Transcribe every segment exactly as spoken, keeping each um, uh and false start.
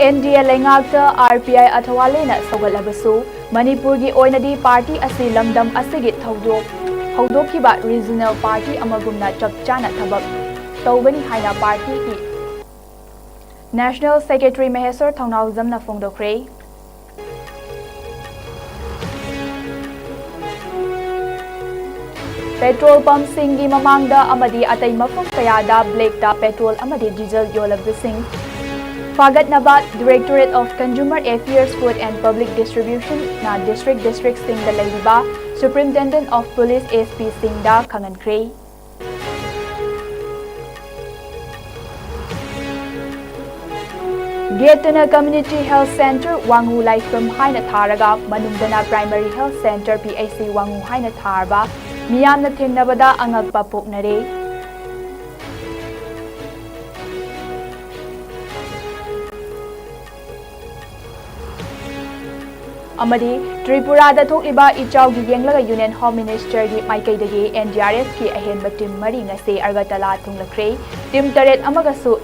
N D A ꯂꯩꯉꯥꯛꯇ R P I ꯑꯊꯋꯥꯂꯦꯅ ꯁꯧꯒꯠꯂꯕꯁꯨ, ꯃꯅꯤꯄꯨꯔꯒꯤ ꯑꯣꯏꯅꯗꯤ party ꯑꯁꯤ ꯂꯝꯗꯝ ꯑꯁꯤꯒꯤ ꯊꯧꯗꯣꯛ ꯍꯧꯗꯣꯛꯈꯤꯕ ꯔꯤꯖꯅꯦꯜ ꯄꯥꯔꯇꯤ ꯑꯃꯒꯨꯝꯅ ꯆꯞ ꯆꯥꯅ ꯊꯕꯛ ꯇꯧꯒꯅꯤ ꯍꯥꯏꯅ ꯄꯥꯔꯇꯤꯒꯤ ꯅꯦꯁꯅꯦꯜ ꯁꯦꯀ꯭ꯔꯦꯇꯔꯤ ꯃꯍꯦꯁꯣꯔ ꯊꯧꯅꯥꯎꯖꯝꯅ ꯐꯣꯡꯗꯣꯛꯈ꯭ꯔꯦ꯫ ꯄꯦꯇ꯭ꯔꯣꯜ ꯄꯝꯁꯤꯡꯒꯤ ꯃꯃꯥꯡꯗ ꯑꯃꯗꯤ ꯑꯇꯩ ꯃꯐꯝ ꯀꯌꯥꯗ ꯕ꯭ꯂꯦꯛꯇ ꯄꯦꯇ꯭ꯔꯣꯜ ꯑꯃꯗꯤ ꯗꯤꯖꯜ ꯌꯣꯜꯂꯕꯁꯤꯡ ꯐꯥꯒꯠꯅꯕ Directorate of Consumer Affairs, Food and Public Distributionꯅ district districtꯁꯤꯡꯗ ꯂꯩꯔꯤꯕ Superintendent of Police, S Pꯁꯤꯡꯗ ꯈꯪꯍꯟꯈ꯭ꯔꯦ꯫ ꯒꯦꯠꯇꯨꯅ Community Health Centre ꯋꯥꯡꯉꯨ ꯂꯥꯏꯐꯝ ꯍꯥꯏꯅ ꯊꯥꯔꯒ, ꯃꯅꯨꯡꯗꯅ Primary Health Centre, P H C ꯋꯥꯡꯉꯨ ꯍꯥꯏꯅ ꯊꯥꯔꯕ ꯃꯤꯌꯥꯝꯅ ꯊꯦꯡꯅꯕꯗ ꯑꯉꯛꯄ ꯄꯣꯛꯅꯔꯦ꯫ ꯑꯃꯗꯤ ꯇ꯭ꯔꯤꯄꯨꯔꯥꯗ ꯊꯣꯛꯂꯤꯕ ꯏꯆꯥꯎꯒꯤ ꯌꯦꯡꯂꯒ Union Home Ministerꯒꯤ ꯃꯥꯏꯀꯩꯗꯒꯤ N D R Fꯀꯤ ꯑꯍꯦꯟꯕ team ꯃꯔꯤ ꯉꯁꯤ ꯑꯒꯔꯇꯂꯥ ꯊꯨꯡꯂꯈ꯭ꯔꯦ꯫ Team ꯇꯔꯦꯠ ꯑꯃꯒꯁꯨ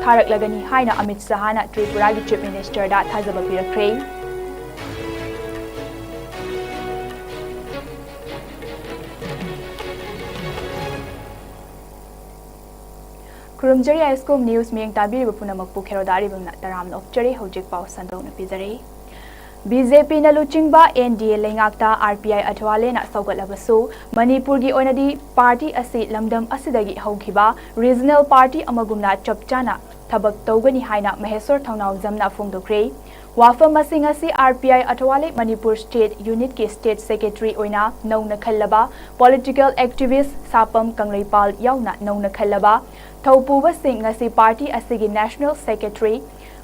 ꯊꯥꯔꯛꯂꯒꯅꯤ ꯍꯥꯏꯅ ꯑꯃꯤꯠ ꯁꯍꯥꯅ ꯇ꯭ꯔꯤꯄꯨꯔꯥꯒꯤ Chief Ministerꯗ ꯊꯥꯖꯕ ꯄꯤꯔꯛꯈ꯭ꯔꯦ꯫ ꯈꯨꯔꯨꯝꯖꯔꯤ ꯑꯥꯏ ꯑꯦꯁ ꯀꯣꯝ news ꯃꯤꯠꯌꯦꯡ ꯇꯥꯕꯤꯔꯤꯕ ꯄꯨꯝꯅꯃꯛꯄꯨ ꯈꯦꯔꯣꯗ ꯑꯔꯤꯕꯝꯅ ꯇꯔꯥꯝꯅ ꯑꯣꯛꯆꯔꯤ꯫ ꯍꯧꯖꯤꯛ ꯄꯥꯎ ꯁꯟꯗꯣꯛꯅ ꯄꯤꯖꯔꯤ꯫ B J Pꯅ ꯂꯨꯆꯤꯡꯕ N D A ꯂꯩꯉꯥꯛꯇ R P I ꯑꯊꯋꯥꯂꯦꯅ ꯁꯧꯒꯠꯂꯕꯁꯨ, ꯃꯅꯤꯄꯨꯔꯒꯤ ꯑꯣꯏꯅꯗꯤ ꯄꯥꯔꯇꯤ ꯑꯁꯤ ꯂꯝꯗꯝ ꯑꯁꯤꯗꯒꯤ ꯍꯧꯈꯤꯕ regional party ꯑꯃꯒꯨꯝꯅ ꯆꯞ ꯆꯥꯅ ꯊꯕꯛ ꯇꯧꯒꯅꯤ ꯍꯥꯏꯅ ꯃꯍꯦꯁꯣꯔ ꯊꯧꯅꯥꯎꯖꯝꯅ ꯐꯣꯡꯗꯣꯛꯈ꯭ꯔꯦ꯫ ꯋꯥꯐꯝ ꯑꯁꯤꯡ ꯑꯁꯤ R P I ꯑꯊꯋꯥꯂꯦ Manipur state unitꯀꯤ state secretary ꯑꯣꯏꯅ ꯅꯧꯅ ꯈꯜꯂꯕ political activist ꯁꯥꯄꯝ ꯀꯪꯂꯩꯄꯥꯜ ꯌꯥꯎꯅ ꯅꯧꯅ ꯈꯜꯂꯕ ꯊꯧꯄꯨꯕꯁꯤꯡ ꯉꯁꯤ ꯄꯥꯔꯇꯤ ꯑꯁꯤꯒꯤ national secretary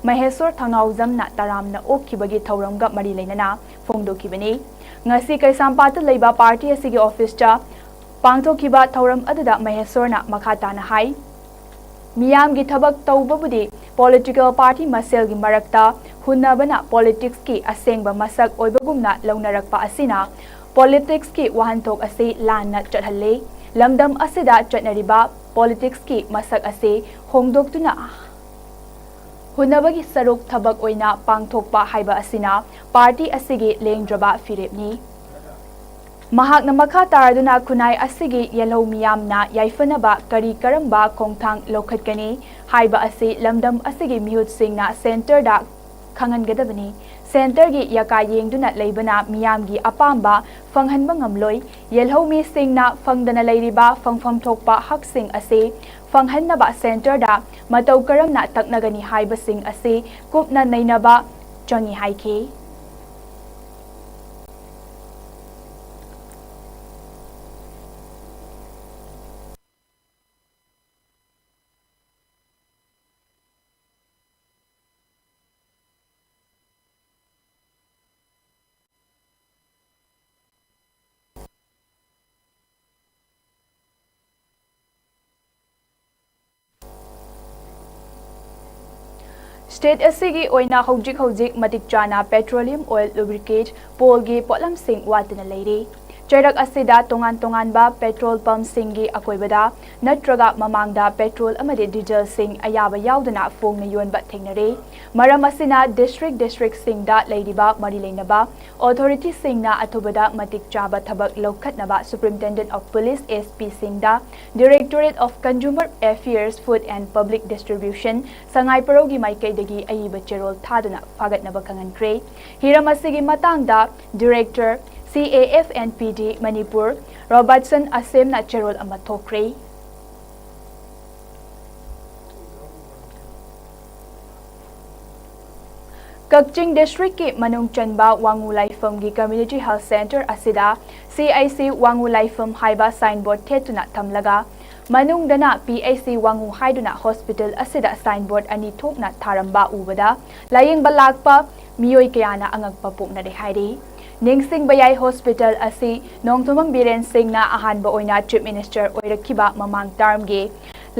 ꯃꯍꯦꯁꯣꯔ ꯊꯧꯅꯥꯎꯖꯝꯅ ꯇꯔꯥꯝꯅ ꯑꯣꯛꯈꯤꯕꯒꯤ ꯊꯧꯔꯝꯒ ꯃꯔꯤ ꯂꯩꯅꯅ ꯐꯣꯡꯗꯣꯛꯈꯤꯕꯅꯤ꯫ ꯉꯁꯤ ꯀꯩꯁꯥꯝꯄꯥꯠꯇ ꯂꯩꯕ ꯄꯥꯔꯇꯤ ꯑꯁꯤꯒꯤ officeꯇ ꯄꯥꯡꯊꯣꯛꯈꯤꯕ ꯊꯧꯔꯝ ꯑꯗꯨꯗ ꯃꯍꯦꯁꯣꯔꯅ ꯃꯈꯥ ꯇꯥꯅ ꯍꯥꯏ, ꯃꯤꯌꯥꯝꯒꯤ ꯊꯕꯛ ꯇꯧꯕꯕꯨꯗꯤ political party ꯃꯁꯦꯜꯒꯤ ꯃꯔꯛꯇ ꯍꯨꯟꯅꯕꯅ politicsꯀꯤ ꯑꯁꯦꯡꯕ ꯃꯁꯛ ꯑꯣꯏꯕꯒꯨꯝꯅ ꯂꯧꯅꯔꯛꯄ ꯑꯁꯤꯅ politicsꯀꯤ ꯋꯥꯍꯟꯊꯣꯛ ꯑꯁꯤ ꯂꯥꯟꯅ ꯆꯠꯍꯜꯂꯤ꯫ ꯂꯝꯗꯝ ꯑꯁꯤꯗ ꯆꯠꯅꯔꯤꯕ politicsꯀꯤ ꯃꯁꯛ ꯑꯁꯤ ꯍꯣꯡꯗꯣꯛꯇꯨꯅ ꯍꯨꯟꯅꯕꯒꯤ ꯁꯔꯨꯛ ꯊꯕꯛ ꯑꯣꯏꯅ ꯄꯥꯡꯊꯣꯛꯄ ꯍꯥꯏꯕ ꯑꯁꯤꯅ ꯄꯥꯔꯇꯤ ꯑꯁꯤꯒꯤ ꯂꯦꯡꯗ꯭ꯔꯕ ꯐꯤꯔꯦꯞꯅꯤ꯫ ꯃꯍꯥꯛꯅ ꯃꯈꯥ ꯇꯥꯔꯗꯨꯅ ꯈꯨꯟꯅꯥꯏ ꯑꯁꯤꯒꯤ ꯌꯦꯜꯍꯧ ꯃꯤꯌꯥꯝꯅ ꯌꯥꯏꯐꯅꯕ ꯀꯔꯤ ꯀꯔꯝꯕ ꯈꯣꯡꯊꯥꯡ ꯂꯧꯈꯠꯀꯅꯤ ꯍꯥꯏꯕ ꯑꯁꯤ ꯂꯝꯗꯝ ꯑꯁꯤꯒꯤ ꯃꯤꯍꯨꯠꯁꯤꯡꯅ ꯁꯦꯟꯇꯔꯗ ꯈꯪꯍꯟꯒꯗꯕꯅꯤ꯫ ꯁꯦꯟꯇꯔꯒꯤ ꯌꯥꯀꯥ ꯌꯦꯡꯗꯨꯅ ꯂꯩꯕꯅ ꯃꯤꯌꯥꯝꯒꯤ ꯑꯄꯥꯝꯕ ꯐꯪꯍꯟꯕ ꯉꯝꯂꯣꯏ꯫ ꯌꯦꯜꯍꯧ ꯃꯤꯁꯤꯡꯅ ꯐꯪꯗꯅ ꯂꯩꯔꯤꯕ ꯐꯪꯐꯝ ꯊꯣꯛꯄ ꯍꯛꯁꯤꯡ ꯑꯁꯤ ꯐꯪꯍꯟꯅꯕ ꯁꯦꯟꯇꯔꯗ ꯃꯇꯧ ꯀꯔꯝꯅ ꯇꯛꯅꯒꯅꯤ ꯍꯥꯏꯕꯁꯤꯡ ꯑꯁꯤ ꯀꯨꯞꯅ ꯅꯩꯅꯕ ꯆꯪꯏ ꯍꯥꯏꯈꯤ꯫ ꯁ꯭ꯇꯦꯠ ꯑꯁꯤꯒꯤ ꯑꯣꯏꯅ ꯍꯧꯖꯤꯛ ꯍꯧꯖꯤꯛ ꯃꯇꯤꯛ ꯆꯥꯅ ꯄꯦꯇ꯭ꯔꯣꯂꯤꯌꯝ ꯑꯣꯏꯜ ꯂꯨꯕ꯭ꯔꯤꯀꯦꯠ ꯄꯣꯜꯒꯤ ꯄꯣꯠꯂꯝꯁꯤꯡ ꯋꯥꯠꯇꯅ ꯂꯩꯔꯤ꯫ ꯆꯩꯔꯛ ꯑꯁꯤꯗ ꯇꯣꯉꯥꯟ ꯇꯣꯉꯥꯟꯕ ꯄꯦꯇ꯭ꯔꯣꯜ ꯄꯝꯁꯤꯡꯒꯤ ꯑꯀꯣꯏꯕꯗ ꯅꯠꯇ꯭ꯔꯒ ꯃꯃꯥꯡꯗ ꯄꯦꯇ꯭ꯔꯣꯜ ꯑꯃꯗꯤ ꯗꯤꯖꯜꯁꯤꯡ ꯑꯌꯥꯕ ꯌꯥꯎꯗꯅ ꯐꯣꯡꯅ ꯌꯣꯟꯕ ꯊꯦꯡꯅꯔꯦ꯫ ꯃꯔꯝ ꯑꯁꯤꯅ ꯗꯤꯁꯇ꯭ꯔꯤꯛ ꯗꯤꯁꯇ꯭ꯔꯤꯛꯁꯤꯡꯗ ꯂꯩꯔꯤꯕ ꯃꯔꯤ ꯂꯩꯅꯕ ꯑꯣꯊꯣꯔꯤꯇꯤꯁꯤꯡꯅ ꯑꯊꯨꯕꯗ ꯃꯇꯤꯛ ꯆꯥꯕ ꯊꯕꯛ ꯂꯧꯈꯠꯅꯕ Superintendent of Police, S P ꯁꯤꯡꯗ Directorate of Consumer Affairs, Food and Public Distribution, ꯁꯉꯥꯏꯄ꯭ꯔꯧꯒꯤ ꯃꯥꯏꯀꯩꯗꯒꯤ ꯑꯏꯕ ꯆꯦꯔꯣꯜ ꯊꯥꯗꯨꯅ ꯐꯥꯒꯠꯅꯕ ꯈꯪꯍꯟꯈ꯭ꯔꯦ꯫ ꯍꯤꯔꯝ ꯑꯁꯤꯒꯤ ꯃꯇꯥꯡꯗ Director, C A F and P D ꯃꯅꯤꯄꯨꯔ, ꯔꯣꯕꯥꯔꯠꯁꯟ ꯑꯁꯦꯝꯅ ꯆꯦꯔꯣꯜ ꯑꯃ ꯊꯣꯛꯈ꯭ꯔꯦ꯫ ꯀꯛꯆꯤꯡ ꯗꯤꯁꯇ꯭ꯔꯤꯛꯀꯤ ꯃꯅꯨꯡ ꯆꯟꯕ ꯋꯥꯉꯨ ꯂꯥꯏꯐꯝꯒꯤ Community Health Centre ꯑꯁꯤꯗ C I C ꯋꯥꯉꯨ ꯂꯥꯏꯐꯝ ꯍꯥꯏꯕ ꯁꯥꯏꯟꯕꯣꯔꯗ ꯊꯦꯠꯇꯨꯅ ꯊꯝꯂꯒ, ꯃꯅꯨꯡꯗꯅ P I C ꯋꯥꯉꯨ ꯍꯥꯏꯗꯨꯅ ꯍꯣꯁꯄꯤꯇꯥꯜ ꯑꯁꯤꯗ ꯁꯥꯏꯟꯕꯣꯔꯗ ꯑꯅꯤ ꯊꯣꯛꯅ ꯊꯥꯔꯝꯕ ꯎꯕꯗ, ꯂꯥꯌꯦꯡꯕ ꯂꯥꯛꯄ ꯃꯤꯑꯣꯏ ꯀꯌꯥꯅ ꯑꯉꯛꯄ ꯄꯣꯛꯅꯔꯦ ꯍꯥꯏꯔꯤ꯫ ꯅꯤꯡꯁꯤꯡꯕ ꯌꯥꯏ, ꯍꯣꯁꯄꯤꯇꯥꯜ ꯑꯁꯤ ꯅꯣꯡꯊꯣꯝꯕꯝ ꯕꯤꯔꯦꯟ ꯁꯤꯡꯅ ꯑꯍꯥꯟꯕ ꯑꯣꯏꯅ Chief Minister ꯑꯣꯏꯔꯛꯈꯤꯕ ꯃꯃꯥꯡ ꯇꯥꯔꯝꯒꯤ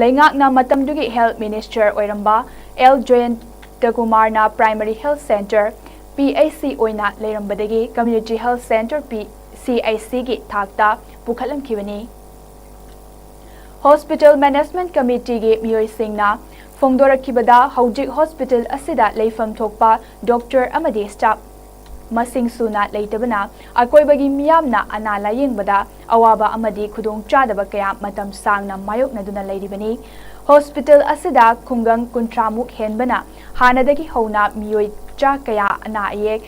ꯂꯩꯉꯥꯛꯅ ꯃꯇꯝꯗꯨꯒꯤ Health Minister ꯑꯣꯏꯔꯝꯕ L ꯖꯌꯟꯇꯀꯨꯃꯥꯔꯅ Primary Health Centre, P H C ꯑꯣꯏꯅ ꯂꯩꯔꯝꯕꯗꯒꯤ Community Health Centre, P C H C ꯒꯤ ꯊꯥꯛꯇ ꯄꯨꯈꯠꯂꯝꯈꯤꯕꯅꯤ꯫ Hospital Management Committeeꯒꯤ ꯃꯤꯑꯣꯏꯁꯤꯡꯅ ꯐꯣꯡꯗꯣꯔꯛꯈꯤꯕꯗ, ꯍꯧꯖꯤꯛ ꯍꯣꯁꯄꯤꯇꯥꯜ ꯑꯁꯤꯗ ꯂꯩꯐꯝ ꯊꯣꯛꯄ ꯗꯣꯛꯇꯔ ꯑꯃꯗꯤ ꯁ꯭ꯇꯥꯐ ꯃꯁꯤꯡ ꯁꯨꯅ ꯂꯩꯇꯕꯅ ꯑꯀꯣꯏꯕꯒꯤ ꯃꯤꯌꯥꯝꯅ ꯑꯅꯥ ꯂꯥꯌꯦꯡꯕꯗ ꯑꯋꯥꯕ ꯑꯃꯗꯤ ꯈꯨꯗꯣꯡꯆꯥꯗꯕ ꯀꯌꯥ ꯃꯇꯝ ꯁꯥꯡꯅ ꯃꯥꯌꯣꯛꯅꯗꯨꯅ ꯂꯩꯔꯤꯕꯅꯤ꯫ ꯍꯣꯁꯄꯤꯇꯥꯜ ꯑꯁꯤꯗ ꯈꯨꯡꯒꯪ ꯀꯨꯟꯊ꯭ꯔꯥꯃꯨꯛ ꯍꯦꯟꯕꯅ ꯍꯥꯟꯅꯗꯒꯤ ꯍꯧꯅ ꯃꯤꯑꯣꯏ ꯆꯥ ꯀꯌꯥ ꯑꯅꯥ ꯑꯌꯦꯛ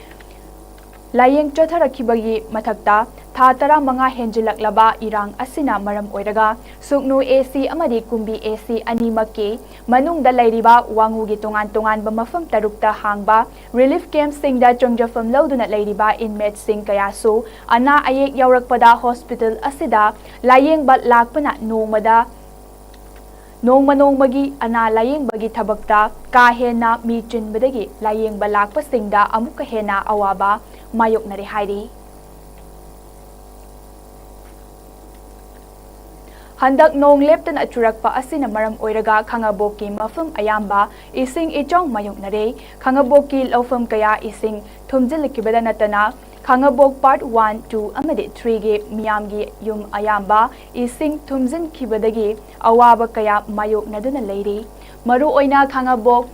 ꯂꯥꯌꯦꯡ ꯆꯠꯊꯔꯛꯈꯤꯕꯒꯤ ꯃꯊꯛꯇ, ꯊꯥ ꯇꯔꯥꯃꯉꯥ ꯍꯦꯟꯖꯤꯜꯂꯛꯂꯕ ꯏꯔꯥꯡ ꯑꯁꯤꯅ ꯃꯔꯝ ꯑꯣꯏꯔꯒ ꯁꯨꯛꯅꯨ ꯑꯦ ꯁꯤ ꯑꯃꯗꯤ ꯀꯨꯝꯕꯤ ꯑꯦ ꯁꯤ ꯑꯅꯤꯃꯛꯀꯤ ꯃꯅꯨꯡꯗ ꯂꯩꯔꯤꯕ ꯋꯥꯉꯨꯒꯤ ꯇꯣꯉꯥꯟ ꯇꯣꯉꯥꯟꯕ ꯃꯐꯝ ꯇꯔꯨꯛꯇ ꯍꯥꯡꯕ ꯔꯤꯂꯤꯐ ꯀꯦꯝꯞꯁꯤꯡꯗ ꯆꯪꯖꯐꯝ ꯂꯧꯗꯨꯅ ꯂꯩꯔꯤꯕ ꯏꯟꯃꯦꯠꯁꯤꯡ ꯀꯌꯥꯁꯨ ꯑꯅꯥ ꯑꯌꯦꯛ ꯌꯥꯎꯔꯛꯄꯗ ꯍꯣꯁꯄꯤꯇꯥꯜ ꯑꯁꯤꯗ ꯂꯥꯌꯦꯡꯕ ꯂꯥꯛꯄꯅ ꯅꯣꯡꯃꯗ ꯅꯣꯡꯃ ꯅꯣꯡꯃꯒꯤ ꯑꯅꯥ ꯂꯥꯌꯦꯡꯕꯒꯤ ꯊꯕꯛꯇ ꯀꯥ ꯍꯦꯟꯅ ꯃꯤ ꯆꯤꯟꯕꯗꯒꯤ ꯂꯥꯌꯦꯡꯕ ꯂꯥꯛꯄꯁꯤꯡꯗ ꯑꯃꯨꯛꯀ ꯍꯦꯟꯅ ꯑꯋꯥꯕ ꯃꯥꯌꯣꯛꯅꯔꯦ ꯍꯥꯏꯔꯤ꯫ ꯍꯟꯗꯛ ꯅꯣꯡ ꯂꯦꯞꯇꯅ ꯆꯨꯔꯛꯄ ꯑꯁꯤꯅ ꯃꯔꯝ ꯑꯣꯏꯔꯒ ꯈꯥꯉꯕꯣꯛꯀꯤ ꯃꯐꯝ ꯑꯌꯥꯝꯕ ꯏꯁꯤꯡ ꯏꯆꯥꯎ ꯃꯥꯌꯣꯛꯅꯔꯦ꯫ ꯈꯥꯉꯕꯣꯛꯀꯤ ꯂꯧꯐꯝ ꯀꯌꯥ ꯏꯁꯤꯡ ꯊꯨꯝꯖꯤꯜꯂꯛꯈꯤꯕꯗ ꯅꯠꯇꯅ, ꯈꯥꯉꯕꯣꯛ ꯄꯥꯔꯠ ꯋꯥꯟ, ꯇꯨ ꯑꯃꯗꯤ ꯊ꯭ꯔꯤꯒꯤ ꯃꯤꯌꯥꯝꯒꯤ ꯌꯨꯝ ꯑꯌꯥꯝꯕ ꯏꯁꯤꯡ ꯊꯨꯝꯖꯤꯟꯈꯤꯕꯗꯒꯤ ꯑꯋꯥꯕ ꯀꯌꯥ ꯃꯥꯌꯣꯛꯅꯗꯨꯅ ꯂꯩꯔꯤ꯫ ꯃꯔꯨꯑꯣꯏꯅ ꯈꯥꯉꯕꯣꯛ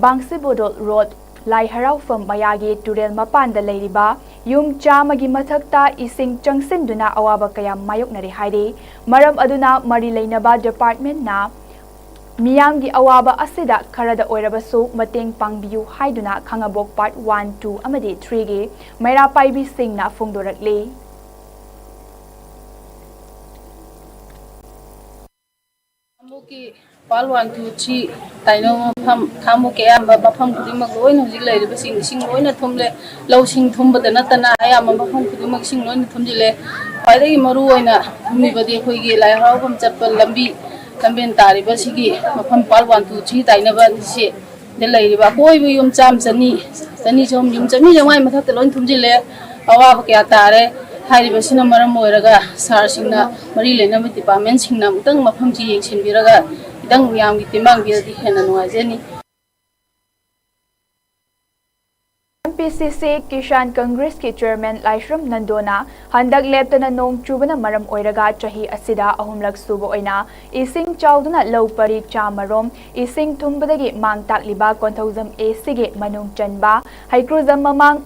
ꯕꯥꯡꯁꯤꯕꯣꯗꯣꯜ ꯔꯣꯗ ꯂꯥꯏ ꯍꯔꯥꯎꯐꯝ ꯃꯌꯥꯒꯤ ꯇꯨꯔꯦꯜ ꯃꯄꯥꯟꯗ ꯂꯩꯔꯤꯕ ꯌꯨꯝ ꯆꯥꯝꯃꯒꯤ ꯃꯊꯛꯇ ꯏꯁꯤꯡ ꯆꯪꯁꯤꯟꯗꯨꯅ ꯑꯋꯥꯕ ꯀꯌꯥ ꯃꯥꯌꯣꯛꯅꯔꯦ ꯍꯥꯏꯔꯤ꯫ ꯃꯔꯝ ꯑꯗꯨꯅ ꯃꯔꯤ ꯂꯩꯅꯕ ꯗꯤꯄꯥꯔꯠꯃꯦꯟꯅ ꯃꯤꯌꯥꯝꯒꯤ ꯑꯋꯥꯕ ꯑꯁꯤꯗ ꯈꯔꯗ ꯑꯣꯏꯔꯕꯁꯨ ꯃꯇꯦꯡ ꯄꯥꯡꯕꯤꯌꯨ ꯍꯥꯏꯗꯨꯅ ꯈꯥꯉꯕꯣꯛ ꯄꯥꯔꯠ ꯋꯥꯟ, ꯇꯨ ꯑꯃꯗꯤ ꯊ꯭ꯔꯤꯒꯤ ꯃꯩꯔꯥ ꯄꯥꯏꯕꯤꯁꯤꯡꯅ ꯐꯣꯡꯗꯣꯔꯛꯂꯤ꯫ ꯈꯥꯉꯕꯣꯛꯀꯤ ꯄꯥꯔꯠ ꯋꯥꯟ, ꯇꯨ, ꯊ꯭ꯔꯤ ꯇꯥꯏꯅꯕ ꯃꯐꯝ, ꯈꯥꯉꯕꯣꯛꯀꯤ ꯑꯌꯥꯝꯕ ꯃꯐꯝ ꯈꯨꯗꯤꯡꯃꯛ ꯂꯣꯏꯅ ꯍꯧꯖꯤꯛ ꯂꯩꯔꯤꯕꯁꯤꯡ ꯏꯁꯤꯡ ꯂꯣꯏꯅ ꯊꯨꯝꯂꯦ꯫ ꯂꯧꯁꯤꯡ ꯊꯨꯝꯕꯗ ꯅꯠꯇꯅ ꯑꯌꯥꯝꯕ ꯃꯐꯝ ꯈꯨꯗꯤꯡꯃꯛ ꯏꯁꯤꯡ ꯂꯣꯏꯅ ꯊꯨꯝꯖꯤꯜꯂꯦ꯫ ꯈ꯭ꯋꯥꯏꯗꯒꯤ ꯃꯔꯨ ꯑꯣꯏꯅ ꯊꯨꯝꯃꯤꯕꯗꯤ ꯑꯩꯈꯣꯏꯒꯤ ꯂꯥꯏ ꯍꯔꯥꯎꯐꯝ ꯆꯠꯄ ꯂꯝꯕꯤ, ꯂꯝꯕꯦꯟ ꯇꯥꯔꯤꯕꯁꯤꯒꯤ ꯃꯐꯝ ꯄꯥꯔꯠ ꯋꯥꯟ, ꯇꯨ, ꯊ꯭ꯔꯤ ꯇꯥꯏꯅꯕ ꯑꯁꯤ ꯗ ꯂꯩꯔꯤꯕ ꯑꯀꯣꯏꯕ ꯌꯨꯝ ꯆꯥꯝ ꯆꯅꯤ, ꯆꯅꯤ ꯆꯍꯨꯝ, ꯌꯨꯝ ꯆꯅꯤ ꯆꯥꯝꯃꯉꯥꯒꯤ ꯃꯊꯛꯇ ꯂꯣꯏ ꯊꯨꯝꯖꯤꯜꯂꯦ꯫ ꯑꯋꯥꯕ ꯀꯌꯥ ꯇꯥꯔꯦ꯫ ꯍꯥꯏꯔꯤꯕꯁꯤꯅ ꯃꯔꯝ ꯑꯣꯏꯔꯒ ꯁꯥꯔꯁꯤꯡꯅ, ꯃꯔꯤ ꯂꯩꯅꯕ ꯗꯤꯄꯥꯔꯠꯃꯦꯟꯁꯤꯡꯅ ꯑꯃꯨꯛꯇꯪ ꯃꯐꯝꯁꯤ ꯌꯦꯡꯁꯤꯟꯕꯤꯔꯒ ꯈꯤꯇꯪ ꯃꯤꯌꯥꯝꯒꯤ ꯇꯦꯡꯕꯥꯡ ꯄꯤꯔꯗꯤ ꯍꯦꯟꯅ ꯅꯨꯡꯉꯥꯏꯖꯅꯤ꯫ ꯁꯤ ꯁꯤ ꯀꯤꯁꯥꯟ ꯀꯪꯒ꯭ꯔꯦꯁꯀꯤ ꯆꯦꯌꯔꯃꯦꯟ ꯂꯥꯏꯁ꯭ꯔꯝ ꯅꯟꯗꯣꯅ ꯍꯟꯗꯛ ꯂꯦꯞꯇꯅ ꯅꯣꯡ ꯆꯨꯕꯅ ꯃꯔꯝ ꯑꯣꯏꯔꯒ ꯆꯍꯤ ꯑꯁꯤꯗ ꯑꯍꯨꯝꯂꯛ ꯁꯨꯕ ꯑꯣꯏꯅ ꯏꯁꯤꯡ ꯆꯥꯎꯗꯨꯅ ꯂꯧ ꯄꯔꯤ ꯆꯥꯃꯔꯣꯝ ꯏꯁꯤꯡ ꯊꯨꯝꯕꯗꯒꯤ ꯃꯥꯡ ꯇꯥꯛꯂꯤꯕ ꯀꯣꯟꯊꯧꯖꯝ ꯑꯦ ꯁꯤꯒꯤ ꯃꯅꯨꯡ ꯆꯟꯕ ꯍꯩꯀ꯭ꯔꯨꯖꯝ ꯃꯃꯥꯡ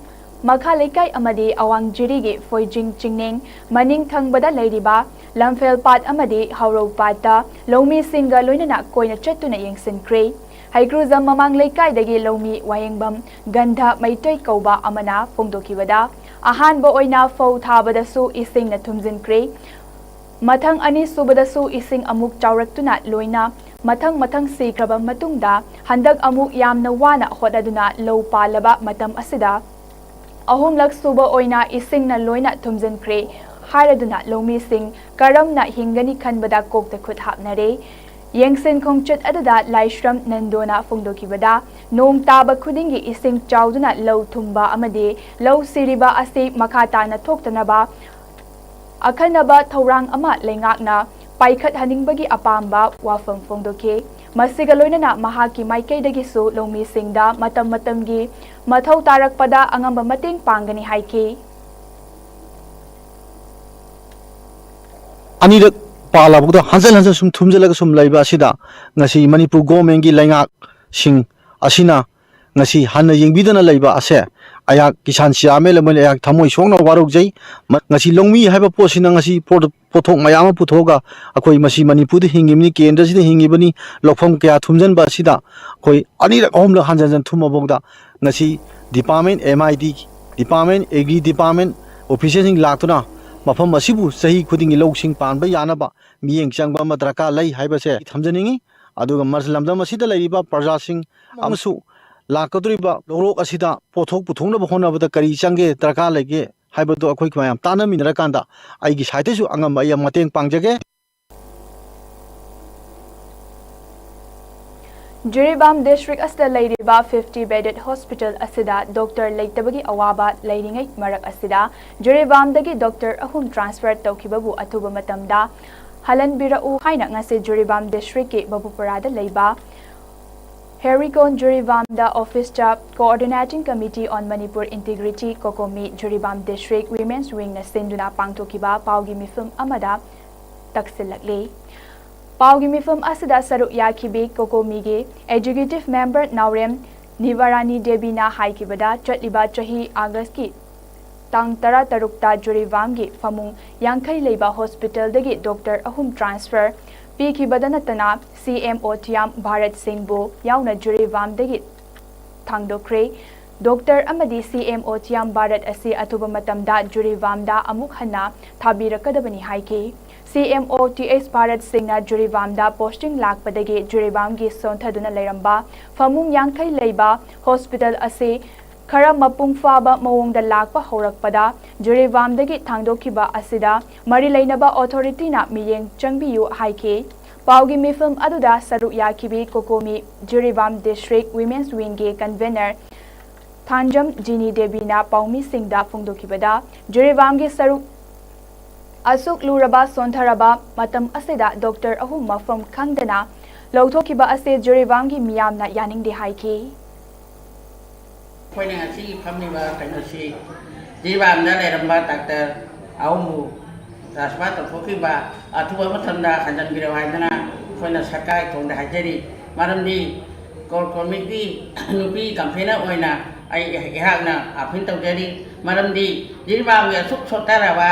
ꯃꯈꯥ ꯂꯩꯀꯥꯏ ꯑꯃꯗꯤ ꯑꯋꯥꯡ ꯖꯤꯔꯤꯒꯤ ꯐꯣꯏꯖꯤꯡ ꯆꯤꯡꯅꯤꯡ ꯃꯅꯤꯡ ꯊꯪꯕꯗ ꯂꯩꯔꯤꯕ ꯂꯝꯐꯦꯜ ꯄꯥꯠ ꯑꯃꯗꯤ ꯍꯥꯎꯔꯧ ꯄꯥꯠꯇ ꯂꯧꯃꯤꯁꯤꯡꯒ ꯂꯣꯏꯅꯅ ꯀꯣꯏꯅ ꯆꯠꯇꯨꯅ ꯌꯦꯡꯁꯤꯟꯈ꯭ꯔꯦ꯫ ꯍꯩꯀ꯭ꯔꯨꯖꯝ ꯃꯃꯥꯡ ꯂꯩꯀꯥꯏꯗꯒꯤ ꯂꯧꯃꯤ ꯋꯥꯍꯦꯡꯕꯝ ꯒꯟꯙ ꯃꯩꯇꯩ ꯀꯧꯕ ꯑꯃꯅ ꯐꯣꯡꯗꯣꯛꯈꯤꯕꯗ, ꯑꯍꯥꯟꯕ ꯑꯣꯏꯅ ꯐꯧ ꯊꯥꯕꯗꯁꯨ ꯏꯁꯤꯡꯅ ꯊꯨꯝꯖꯤꯟꯈ꯭ꯔꯦ꯫ ꯃꯊꯪ ꯑꯅꯤꯁꯨꯕꯗꯁꯨ ꯏꯁꯤꯡ ꯑꯃꯨꯛ ꯆꯥꯎꯔꯛꯇꯨꯅ ꯂꯣꯏꯅ ꯃꯊꯪ ꯃꯊꯪ ꯁꯤꯈ꯭ꯔꯕ ꯃꯇꯨꯡꯗ, ꯍꯟꯗꯛ ꯑꯃꯨꯛ ꯌꯥꯝꯅ ꯋꯥꯅ ꯍꯣꯠꯅꯗꯨꯅ ꯂꯧ ꯄꯥꯜꯂꯕ ꯃꯇꯝ ꯑꯁꯤꯗ, ꯑꯍꯨꯝꯂꯛ ꯁꯨꯕ ꯑꯣꯏꯅ ꯏꯁꯤꯡꯅ ꯂꯣꯏꯅ ꯊꯨꯝꯖꯤꯟꯈ꯭ꯔꯦ ꯍꯥꯏꯔꯗꯨꯅ ꯂꯧꯃꯤꯁꯤꯡ ꯀꯔꯝꯅ ꯍꯤꯡꯒꯅꯤ ꯈꯟꯕꯗ ꯀꯣꯛꯇ ꯈꯨꯠ ꯍꯥꯞꯅꯔꯦ꯫ ꯌꯦꯡꯁꯤꯟ ꯈꯣꯡꯆꯠ ꯑꯗꯨꯗ ꯂꯥꯏꯁ꯭ꯔꯝ ꯅꯟꯗꯣꯅ ꯐꯣꯡꯗꯣꯛꯈꯤꯕꯗ, ꯅꯣꯡ ꯇꯥꯕ ꯈꯨꯗꯤꯡꯒꯤ ꯏꯁꯤꯡ ꯆꯥꯎꯗꯨꯅ ꯂꯧ ꯊꯨꯝꯕ ꯑꯃꯗꯤ ꯂꯧ ꯁꯤꯔꯤꯕ ꯑꯁꯤ ꯃꯈꯥ ꯇꯥꯅ ꯊꯣꯛꯇꯅꯕ ꯑꯈꯟꯅꯕ ꯊꯧꯔꯥꯡ ꯑꯃ ꯂꯩꯉꯥꯛꯅ ꯄꯥꯏꯈꯠꯍꯟꯅꯤꯡꯕꯒꯤ ꯑꯄꯥꯝꯕ ꯋꯥꯐꯝ ꯐꯣꯡꯗꯣꯛꯈꯤ꯫ ꯃꯁꯤꯒ ꯂꯣꯏꯅꯅ ꯃꯍꯥꯛꯀꯤ ꯃꯥꯏꯀꯩꯗꯒꯤꯁꯨ ꯂꯧꯃꯤꯁꯤꯡꯗ ꯃꯇꯝ ꯃꯇꯝꯒꯤ ꯃꯊꯧ ꯇꯥꯔꯛꯄꯗ ꯑꯉꯝꯕ ꯃꯇꯦꯡ ꯄꯥꯡꯒꯅꯤ ꯍꯥꯏꯈꯤ꯫ ꯑꯅꯤꯔꯛ ꯄꯥꯜꯂꯕꯗ ꯍꯟꯖꯤꯟ ꯍꯟꯖꯤꯟ ꯁꯨꯝ ꯊꯨꯝꯖꯤꯜꯂꯒ ꯁꯨꯝ ꯂꯩꯕ ꯑꯁꯤꯗ ꯉꯁꯤ ꯃꯅꯤꯄꯨꯔ ꯒꯣꯔꯃꯦꯟꯒꯤ ꯂꯩꯉꯥꯛꯁꯤꯡ ꯑꯁꯤꯅ ꯉꯁꯤ ꯍꯟꯅ ꯌꯦꯡꯕꯤꯗꯅ ꯂꯩꯕ ꯑꯁꯦ ꯑꯩꯍꯥꯛ ꯀꯤꯁꯥꯟ ꯆꯤꯌꯥꯃꯦꯟ ꯑꯃ ꯑꯣꯏꯅ ꯑꯩꯍꯥꯛ ꯊꯃꯣꯏ ꯁꯣꯛꯅ ꯋꯥꯔꯧꯖꯩ꯫ ꯃ-, ꯉꯁꯤ ꯂꯧꯃꯤ ꯍꯥꯏꯕ ꯄꯣꯠꯁꯤꯅ ꯉꯁꯤ ꯄꯣꯠ-, ꯄꯣꯠꯊꯣꯛ ꯃꯌꯥꯝ ꯑꯃ ꯄꯨꯊꯣꯛꯑꯒ ꯑꯩꯈꯣꯏ ꯃꯁꯤ ꯃꯅꯤꯄꯨꯔꯗ ꯍꯤꯡꯉꯤꯕꯅꯤ, ꯀꯦꯟꯗ꯭ꯔꯁꯤꯗ ꯍꯤꯡꯉꯤꯕꯅꯤ, ꯂꯧꯐꯝ ꯀꯌꯥ ꯊꯨꯝꯖꯤꯟꯕ ꯑꯁꯤꯗ ꯑꯩꯈꯣꯏ ꯑꯅꯤꯔꯛ ꯑꯍꯨꯝꯂꯛ ꯍꯟꯖꯟ ꯍꯟꯖꯟ ꯊꯨꯝꯃꯐꯥꯎꯗ ꯉꯁꯤ department, M I D department, agri department officialꯁꯤꯡ ꯂꯥꯛꯇꯨꯅ ꯃꯐꯝ ꯑꯁꯤꯕꯨ ꯆꯍꯤ ꯈꯨꯗꯤꯡꯒꯤ ꯂꯧꯁꯤꯡ ꯄꯥꯟꯕ ꯌꯥꯅꯕ ꯃꯤꯠꯌꯦꯡ ꯆꯪꯕ ꯑꯃ ꯗꯔꯀꯥꯔ ꯂꯩ ꯍꯥꯏꯕꯁꯦ ꯊꯝꯖꯅꯤꯡꯏ꯫ ꯑꯗꯨꯒ ꯃꯁꯤ ꯂꯝꯗꯝ ꯑꯁꯤꯗ ꯂꯩꯔꯤꯕ ꯄ꯭ꯔꯖꯥꯁꯤꯡ ꯑꯃꯁꯨ ꯂꯥꯛꯀꯗꯧꯔꯤꯕ ꯂꯧꯔꯣꯛ ꯑꯁꯤꯗ ꯄꯣꯠꯊꯣꯛ ꯄꯨꯊꯣꯛꯅꯕ ꯍꯣꯠꯅꯕꯗ ꯀꯔꯤ ꯆꯪꯒꯦ, ꯗꯔꯀꯥꯔ ꯂꯩꯒꯦ ꯍꯥꯏꯕꯗꯨ ꯑꯩꯈꯣꯏ ꯃꯌꯥꯝ ꯇꯥꯟꯅꯃꯤꯟꯅꯔꯀꯥꯟꯗ ꯑꯩꯒꯤ ꯁꯥꯏꯠꯇꯁꯨ ꯑꯉꯝꯕ ꯑꯩ ꯃꯇꯦꯡ ꯄꯥꯡꯖꯒꯦ꯫ ꯖꯤꯔꯤꯕꯥꯝ ꯗꯤꯁꯇ꯭ꯔꯤꯛ ꯑꯁꯤꯗ ꯂꯩꯔꯤꯕ fifty bedded hospital ꯑꯁꯤꯗ ꯗꯣꯛꯇꯔ ꯂꯩꯇꯕꯒꯤ ꯑꯋꯥꯕ ꯂꯩꯔꯤꯉꯩ ꯃꯔꯛ ꯑꯁꯤꯗ, ꯖꯤꯔꯤꯕꯥꯝꯗꯒꯤ ꯗꯣꯛꯇꯔ ꯑꯍꯨꯝ transfer ꯇꯧꯈꯤꯕꯕꯨ ꯑꯊꯨꯕ ꯃꯇꯝꯗ ꯍꯜꯍꯟꯕꯤꯔꯛꯎ ꯍꯥꯏꯅ ꯉꯁꯤ ꯖꯤꯔꯤꯕꯥꯝ ꯗꯤꯁꯇ꯭ꯔꯤꯛꯀꯤ ꯕꯕꯨꯄꯨꯔꯥꯗ ꯂꯩꯕ ꯍꯦꯔꯤꯀꯣꯟ ꯖꯨꯔꯤꯕꯥꯝꯗ Office Staff Coordinating Committee on Manipur Integrity, COCOMI, ꯖꯨꯔꯤꯕꯥꯝ District Women's Wingꯅ ꯁꯤꯟꯗꯨꯅ ꯄꯥꯡꯊꯣꯛꯈꯤꯕ ꯄꯥꯎꯒꯤ ꯃꯤꯐꯝ ꯑꯃꯗ ꯇꯛꯁꯤꯜꯂꯛꯂꯤ꯫ ꯄꯥꯎꯒꯤ ꯃꯤꯐꯝ ꯑꯁꯤꯗ ꯁꯔꯨꯛ ꯌꯥꯈꯤꯕꯤ COCOMIꯒꯤ Executive Member ꯅꯥꯎꯔꯦꯝ ꯅꯤꯕꯥꯔꯥꯅꯤ ꯗꯦꯕꯤꯅ ꯍꯥꯏꯈꯤꯕꯗ, ꯆꯠꯂꯤꯕ ꯆꯍꯤ Augustꯀꯤ ꯇꯥꯡ ꯇꯔꯥꯇꯔꯨꯛꯇ ꯖꯨꯔꯤꯕꯥꯝꯒꯤ ꯐꯃꯨꯡ ꯌꯥꯡꯈꯩ ꯂꯩꯕ hospitalꯗꯒꯤ doctor ꯑꯍꯨꯝ transfer ꯄꯤꯈꯤꯕꯗ ꯅꯠꯇꯅ, CMO ꯇꯤꯌꯥꯝ ꯚꯥꯔꯠ ꯁꯤꯡꯕꯨ ꯌꯥꯎꯅ ꯖꯨꯔꯤꯕꯥꯝꯗꯒꯤ ꯊꯥꯡꯗꯣꯛꯈ꯭ꯔꯦ꯫ Doctor ꯑꯃꯗꯤ CMO ꯇꯤꯌꯥꯝ ꯚꯥꯔꯠ ꯑꯁꯤ ꯑꯊꯨꯕ ꯃꯇꯝꯗ ꯖꯨꯔꯤꯕꯥꯝꯗ ꯑꯃꯨꯛ ꯍꯟꯅ ꯊꯥꯕꯤꯔꯛꯀꯗꯕꯅꯤ ꯍꯥꯏꯈꯤ꯫ CMO ꯇꯤꯑꯩꯆ ꯚꯥꯔꯠ ꯁꯤꯡꯅ ꯖꯨꯔꯤꯕꯥꯝꯗ posting ꯂꯥꯛꯄꯗꯒꯤ ꯖꯨꯔꯤꯕꯥꯝꯒꯤ ꯁꯣꯟꯊꯗꯨꯅ ꯂꯩꯔꯝꯕ ꯐꯃꯨꯡ ꯌꯥꯡꯈꯩ ꯂꯩꯕ hospital ꯑꯁꯤ ꯈꯔ ꯃꯄꯨꯡ ꯐꯥꯕ ꯃꯑꯣꯡꯗ ꯂꯥꯛꯄ ꯍꯧꯔꯛꯄꯗ ꯖꯨꯔꯤꯕꯥꯝꯗꯒꯤ ꯊꯥꯡꯗꯣꯛꯈꯤꯕ ꯑꯁꯤꯗ ꯃꯔꯤ ꯂꯩꯅꯕ authorityꯅ ꯃꯤꯠꯌꯦꯡ ꯆꯪꯕꯤꯌꯨ ꯍꯥꯏꯈꯤ꯫ ꯄꯥꯎꯒꯤ ꯃꯤꯐꯝ ꯑꯗꯨꯗ ꯁꯔꯨꯛ ꯌꯥꯈꯤꯕꯤ COCOMI Jiribam District Women's Wingꯒꯤ convener ꯊꯥꯟꯖꯝ ꯖꯤꯅꯤ ꯗꯦꯕꯤꯅ ꯄꯥꯎꯃꯤꯁꯤꯡꯗ ꯐꯣꯡꯗꯣꯛꯈꯤꯕꯗ, ꯖꯤꯔꯤꯕꯥꯝꯒꯤ ꯁꯔꯨꯛ ꯑꯁꯨꯛ ꯂꯨꯔꯕ ꯁꯣꯟꯊꯔꯕ ꯃꯇꯝ ꯑꯁꯤꯗ doctor ꯑꯍꯨꯝ ꯃꯐꯝ ꯈꯪꯗꯅ ꯂꯧꯊꯣꯛꯈꯤꯕ ꯑꯁꯤ ꯖꯤꯔꯤꯕꯥꯝꯒꯤ ꯃꯤꯌꯥꯝꯅ ꯌꯥꯅꯤꯡꯗꯦ ꯍꯥꯏꯈꯤ꯫ ꯑꯩꯈꯣꯏꯅ ꯉꯁꯤ ꯐꯝꯂꯤꯕ ꯀꯩꯅꯣꯁꯤ ꯖꯤꯔꯤꯕꯥꯝꯗ ꯂꯩꯔꯝꯕ doctor ꯑꯍꯨꯝꯕꯨ transfer ꯇꯧꯊꯣꯛꯈꯤꯕ ꯑꯊꯨꯕ ꯃꯇꯝꯗ ꯍꯟꯖꯤꯟꯕꯤꯔꯛꯎ ꯍꯥꯏꯗꯅ ꯑꯩꯈꯣꯏꯅ ꯁꯔꯀꯥꯔꯒꯤ ꯊꯣꯡꯗ ꯍꯥꯏꯖꯔꯤ꯫ ꯃꯔꯝꯗꯤ COCOMIꯒꯤ ꯅꯨꯄꯤ convener ꯑꯣꯏꯅ ꯑꯩ, ꯑꯩꯍꯥꯛꯅ appeal ꯇꯧꯖꯔꯤ꯫ ꯃꯔꯝꯗꯤ ꯖꯤꯔꯤꯕꯥꯝꯒꯤ ꯑꯁꯨꯛ ꯁꯣꯠꯊꯔꯕ,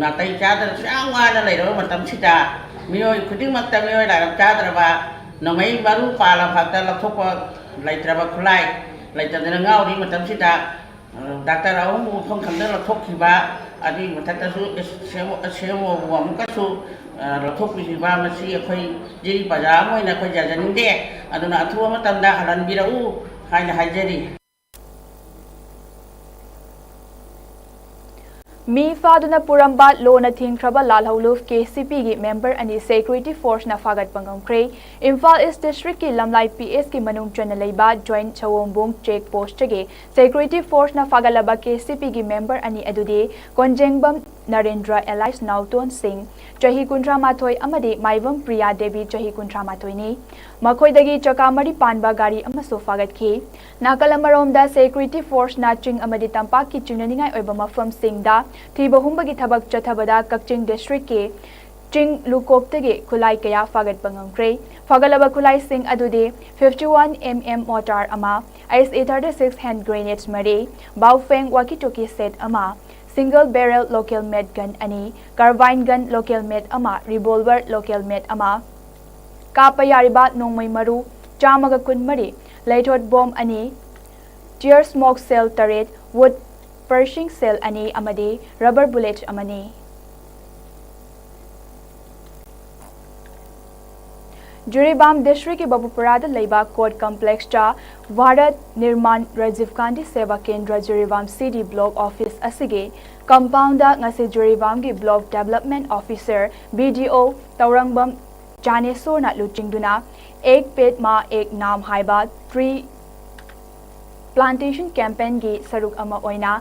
ꯅꯥꯇꯩ ꯆꯥꯗꯅ ꯌꯥꯝ ꯋꯥꯅ ꯂꯩꯔꯕ ꯃꯇꯝꯁꯤꯗ, ꯃꯤꯑꯣꯏ ꯈꯨꯗꯤꯡꯃꯛꯇ, ꯃꯤꯑꯣꯏ ꯂꯥꯏꯔꯕ ꯆꯥꯗ꯭ꯔꯕ, ꯅꯣꯡꯃꯩ ꯃꯔꯨ ꯄꯥꯜꯂ ꯐꯥꯎꯗ ꯂꯧꯊꯣꯛꯄ ꯂꯩꯇ꯭ꯔꯕ, ꯈꯨꯠꯂꯥꯏ ꯂꯩꯇꯗꯅ ꯉꯥꯎꯔꯤ ꯃꯇꯝꯁꯤꯗ, doctor ꯑꯍꯨꯝꯕꯨ ꯃꯐꯝ ꯈꯪꯗꯅ ꯂꯧꯊꯣꯛꯈꯤꯕ, ꯑꯗꯨꯒꯤ ꯃꯊꯛꯇꯁꯨ CMOꯕꯨ ꯑꯃꯨꯛꯀꯁꯨ ꯂꯧꯊꯣꯛꯄꯤꯈꯤꯕ, ꯃꯁꯤ ꯑꯩꯈꯣꯏ ꯖꯤꯔꯤ ꯄ꯭ꯔꯖꯥ ꯑꯃ ꯑꯣꯏꯅ ꯑꯩꯈꯣꯏ ꯌꯥꯖꯅꯤꯡꯗꯦ꯫ ꯑꯗꯨꯅ ꯑꯊꯨꯕ ꯃꯇꯝꯗ ꯍꯜꯍꯟꯕꯤꯔꯛꯎ ꯍꯥꯏꯅ ꯍꯥꯏꯖꯔꯤ꯫ ꯃꯤ ꯐꯥꯗꯨꯅ ꯄꯨꯔꯝꯕ ꯂꯣꯅ ꯊꯤꯡꯈ꯭ꯔꯕ ꯂꯥꯜꯍꯧꯂꯨꯞ KCPꯒꯤ member ꯑꯅꯤ security forceꯅ ꯐꯥꯒꯠꯄ ꯉꯝꯈ꯭ꯔꯦ꯫ ꯏꯝꯐꯥꯜ East Districtꯀꯤ ꯂꯝꯂꯥꯏ PSꯀꯤ ꯃꯅꯨꯡ ꯆꯟꯅ ꯂꯩꯕ Joint ꯁꯑꯣꯝꯕꯨꯡ check postꯇꯒꯤ security forceꯅ ꯐꯥꯒꯠꯂꯕ KCPꯒꯤ member ꯑꯅꯤ ꯑꯗꯨꯗꯤ ꯀꯣꯟꯖꯦꯡꯕꯝ ꯅꯔꯦꯟꯗ꯭ꯔ alias ꯅꯥꯎꯇꯣꯟ ꯁꯤꯡ, ꯆꯍꯤ ꯀꯨꯟꯊ꯭ꯔꯥ ꯃꯥꯊꯣꯏ ꯑꯃꯗꯤ ꯃꯥꯏꯕꯝ ꯄ꯭ꯔꯤꯌꯥ ꯗꯦꯕꯤ, ꯆꯍꯤ ꯀꯨꯟꯊ꯭ꯔꯥ ꯃꯥꯊꯣꯏꯅꯤ꯫ ꯃꯈꯣꯏꯗꯒꯤ ꯆꯀꯥ ꯃꯔꯤ ꯄꯥꯟꯕ ꯒꯥꯔꯤ ꯑꯃꯁꯨ ꯐꯥꯒꯠꯈꯤ꯫ ꯅꯥꯀꯜ ꯑꯃꯔꯣꯝꯗ, security forceꯅ ꯆꯤꯡ ꯑꯃꯗꯤ ꯇꯝꯄꯥꯛꯀꯤ ꯆꯤꯡꯅꯅꯤꯡꯉꯥꯏ ꯑꯣꯏꯕ ꯃꯐꯝꯁꯤꯡꯗ ꯊꯤꯕ ꯍꯨꯝꯕꯒꯤ ꯊꯕꯛ ꯆꯠꯊꯕꯗ ꯀꯛꯆꯤꯡ districtꯀꯤ ꯆꯤꯡ ꯂꯨꯀꯣꯛꯇꯒꯤ ꯈꯨꯠꯂꯥꯏ ꯀꯌꯥ ꯐꯥꯒꯠꯄ ꯉꯝꯈ꯭ꯔꯦ꯫ ꯐꯥꯒꯠꯂꯕ ꯈꯨꯠꯂꯥꯏꯁꯤꯡ ꯑꯗꯨꯗꯤ fifty one MM mortar ꯑꯃ, S A thirty six hand grenades ꯃꯔꯤ, Baofeng walkie talkie set ꯑꯃ, single barrel local made gun ꯑꯅꯤ, carbine gun local made ꯑꯃ, revolver local made ꯑꯃ, ꯀꯥꯞꯄ ꯌꯥꯔꯤꯕ ꯅꯣꯡꯃꯩ ꯃꯔꯨ ꯆꯥꯝꯃꯒ ꯀꯨꯟꯃꯔꯤ, ꯂꯩꯊꯣꯠ bomb ꯑꯅꯤ, tear smoke shell ꯇꯔꯦꯠ, wood piercing shell ꯑꯅꯤ ꯑꯃꯗꯤ rubber bullet ꯑꯃꯅꯤ꯫ ꯖꯤꯔꯤꯕꯥꯝ districtꯀꯤ ꯕꯕꯨꯄꯨꯔꯥꯗ ꯂꯩꯕ court complexꯇ ꯚꯥꯔꯠ ꯅꯤꯔꯃꯥꯟ ꯔꯥꯖꯤꯚ ꯒꯥꯟꯙꯤ ꯁꯦꯕꯥ ꯀꯦꯟꯗ꯭ꯔ ꯖꯤꯔꯤꯕꯥꯝ city block office ꯑꯁꯤꯒꯤ compoundꯗ ꯉꯁꯤ ꯖꯤꯔꯤꯕꯥꯝꯒꯤ block development officer, BDO, ꯇꯧꯔꯪꯕꯝ ꯖꯥꯅꯦꯁꯣꯔꯅ ꯂꯨꯆꯤꯡꯗꯨꯅ ꯑꯦꯛ ꯄꯦꯗ ꯃꯥ ꯑꯦꯛ ꯅꯥꯝ ꯍꯥꯏꯕ tree plantation campaignꯒꯤ ꯁꯔꯨꯛ ꯑꯃ ꯑꯣꯏꯅ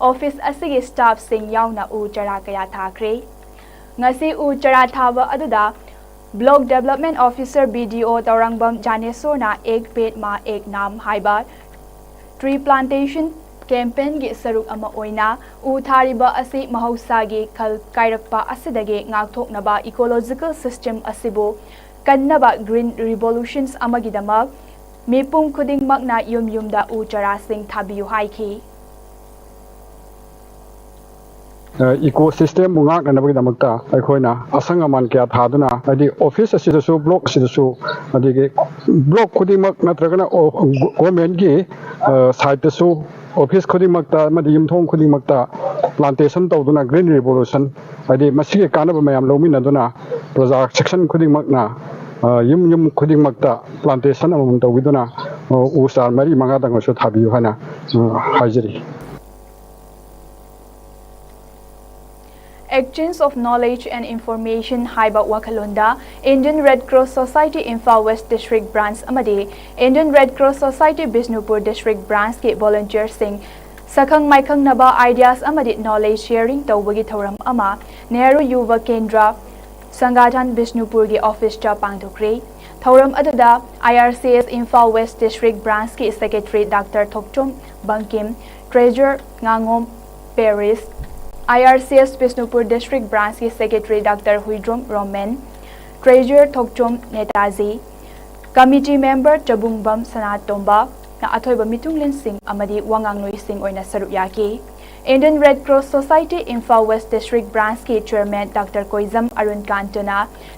office ꯑꯁꯤꯒꯤ staffꯁꯤꯡ ꯌꯥꯎꯅ ꯎ ꯆꯥꯔꯥ ꯀꯌꯥ ꯊꯥꯈ꯭ꯔꯦ꯫ ꯉꯁꯤ ꯎ ꯆꯥꯔꯥ ꯊꯥꯕ ꯑꯗꯨꯗ block development officer, BDO, ꯇꯧꯔꯪꯕꯝ ꯖꯥꯅꯦꯁꯣꯔꯅ ꯑꯦꯛ ꯄꯦꯗ ꯃꯥ ꯑꯦꯛ ꯅꯥꯝ ꯍꯥꯏꯕ tree plantation campaignꯒꯤ ꯁꯔꯨꯛ ꯑꯃ ꯑꯣꯏꯅ ꯎ ꯊꯥꯔꯤꯕ ꯑꯁꯤ ꯃꯍꯧꯁꯥꯒꯤ ꯈꯜ ꯀꯥꯏꯔꯛꯄ ꯑꯁꯤꯗꯒꯤ ꯉꯥꯛꯊꯣꯛꯅꯕ, ecological system ꯑꯁꯤꯕꯨ ꯀꯟꯅꯕ green revolutions ꯑꯃꯒꯤꯗꯃꯛ ꯃꯤꯄꯨꯝ ꯈꯨꯗꯤꯡꯃꯛꯅ ꯌꯨꯝ ꯌꯨꯝꯗ ꯎ ꯆꯥꯔꯥꯁꯤꯡ ꯊꯥꯕꯤꯌꯨ ꯍꯥꯏꯈꯤ꯫ Ecosystemꯕꯨ ꯉꯥꯛꯅꯅꯕꯒꯤꯗꯃꯛꯇ ꯑꯩꯈꯣꯏꯅ ꯑꯁꯪ ꯑꯃꯥꯟ ꯀꯌꯥ ꯊꯥꯗꯨꯅ, ꯍꯥꯏꯗꯤ office ꯑꯁꯤꯗꯁꯨ, block ꯑꯁꯤꯗꯁꯨ, ꯑꯗꯒꯤ block ꯈꯨꯗꯤꯡꯃꯛ ꯅꯠꯇ꯭ꯔꯒꯅ governmentꯀꯤ sideꯇꯁꯨ office ꯈꯨꯗꯤꯡꯃꯛꯇ ꯑꯃꯗꯤ ꯌꯨꯝꯊꯣꯡ ꯈꯨꯗꯤꯡꯃꯛꯇ plantation ꯇꯧꯗꯨꯅ green revolution, ꯍꯥꯏꯗꯤ ꯃꯁꯤꯒꯤ ꯀꯥꯟꯅꯕ ꯃꯌꯥꯝ ꯂꯧꯃꯤꯟꯅꯗꯨꯅ ꯄ꯭ꯔꯖꯥ section ꯈꯨꯗꯤꯡꯃꯛꯅ ꯌꯨꯝ ꯌꯨꯝ ꯈꯨꯗꯤꯡꯃꯛꯇ plantation ꯑꯃꯃꯝ ꯇꯧꯕꯤꯗꯨꯅ ꯎ ꯆꯥꯔ ꯃꯔꯤ ꯃꯉꯥꯗꯪ ꯑꯣꯏꯔꯁꯨ ꯊꯥꯕꯤꯌꯨ ꯍꯥꯏꯅ ꯍꯥꯏꯖꯔꯤ꯫ Exchange of Knowledge and Information ꯍꯥꯏꯕ ꯋꯥꯈꯜꯂꯣꯟꯗ Indian Red Cross Society Imphal West District Branch ꯑꯃꯗꯤ Indian Red Cross Society Bishnupur District Branchꯀꯤ volunteerꯁꯤꯡ ꯁꯛꯈꯪ ꯃꯥꯏꯈꯪꯅꯕ ideas ꯑꯃꯗꯤ knowledge sharing ꯇꯧꯕꯒꯤ ꯊꯧꯔꯝ ꯑꯃ ꯅꯦꯍꯔꯨ ꯌꯨꯕ ꯀꯦꯟꯗ꯭ꯔ ꯁꯪꯒꯥꯊꯟ ꯕꯤꯁꯅꯨꯄꯨꯔꯒꯤ officeꯇ ꯄꯥꯡꯊꯣꯛꯈ꯭ꯔꯦ꯫ ꯊꯧꯔꯝ ꯑꯗꯨꯗ IRCS Imphal West District Branchꯀꯤ Secretary Doctor Thokchom Bangkim, Treasurer ꯉꯥꯉꯣꯝ ꯄꯦꯔꯤꯁ, IRCS ꯕꯤꯁꯅꯨꯄꯨꯔ District Branchꯀꯤ Secretary Doctor Huidrom Romen, Treasurer Thokchom Netaji, Committee Member Chabungbam ꯁꯅꯥꯇꯣꯝꯕꯅ ꯑꯊꯣꯏꯕ ꯃꯤꯊꯨꯡꯂꯦꯟꯁꯤꯡ ꯑꯃꯗꯤ ꯋꯥꯉꯥꯡꯂꯣꯏꯁꯤꯡ ꯑꯣꯏꯅ ꯁꯔꯨꯛ ꯌꯥꯈꯤ꯫ Indian Red Cross Society Imphal West District Branchꯀꯤ Chairman Doctor ꯀꯣꯏꯖꯝ Arun ꯀꯥꯟꯇꯅ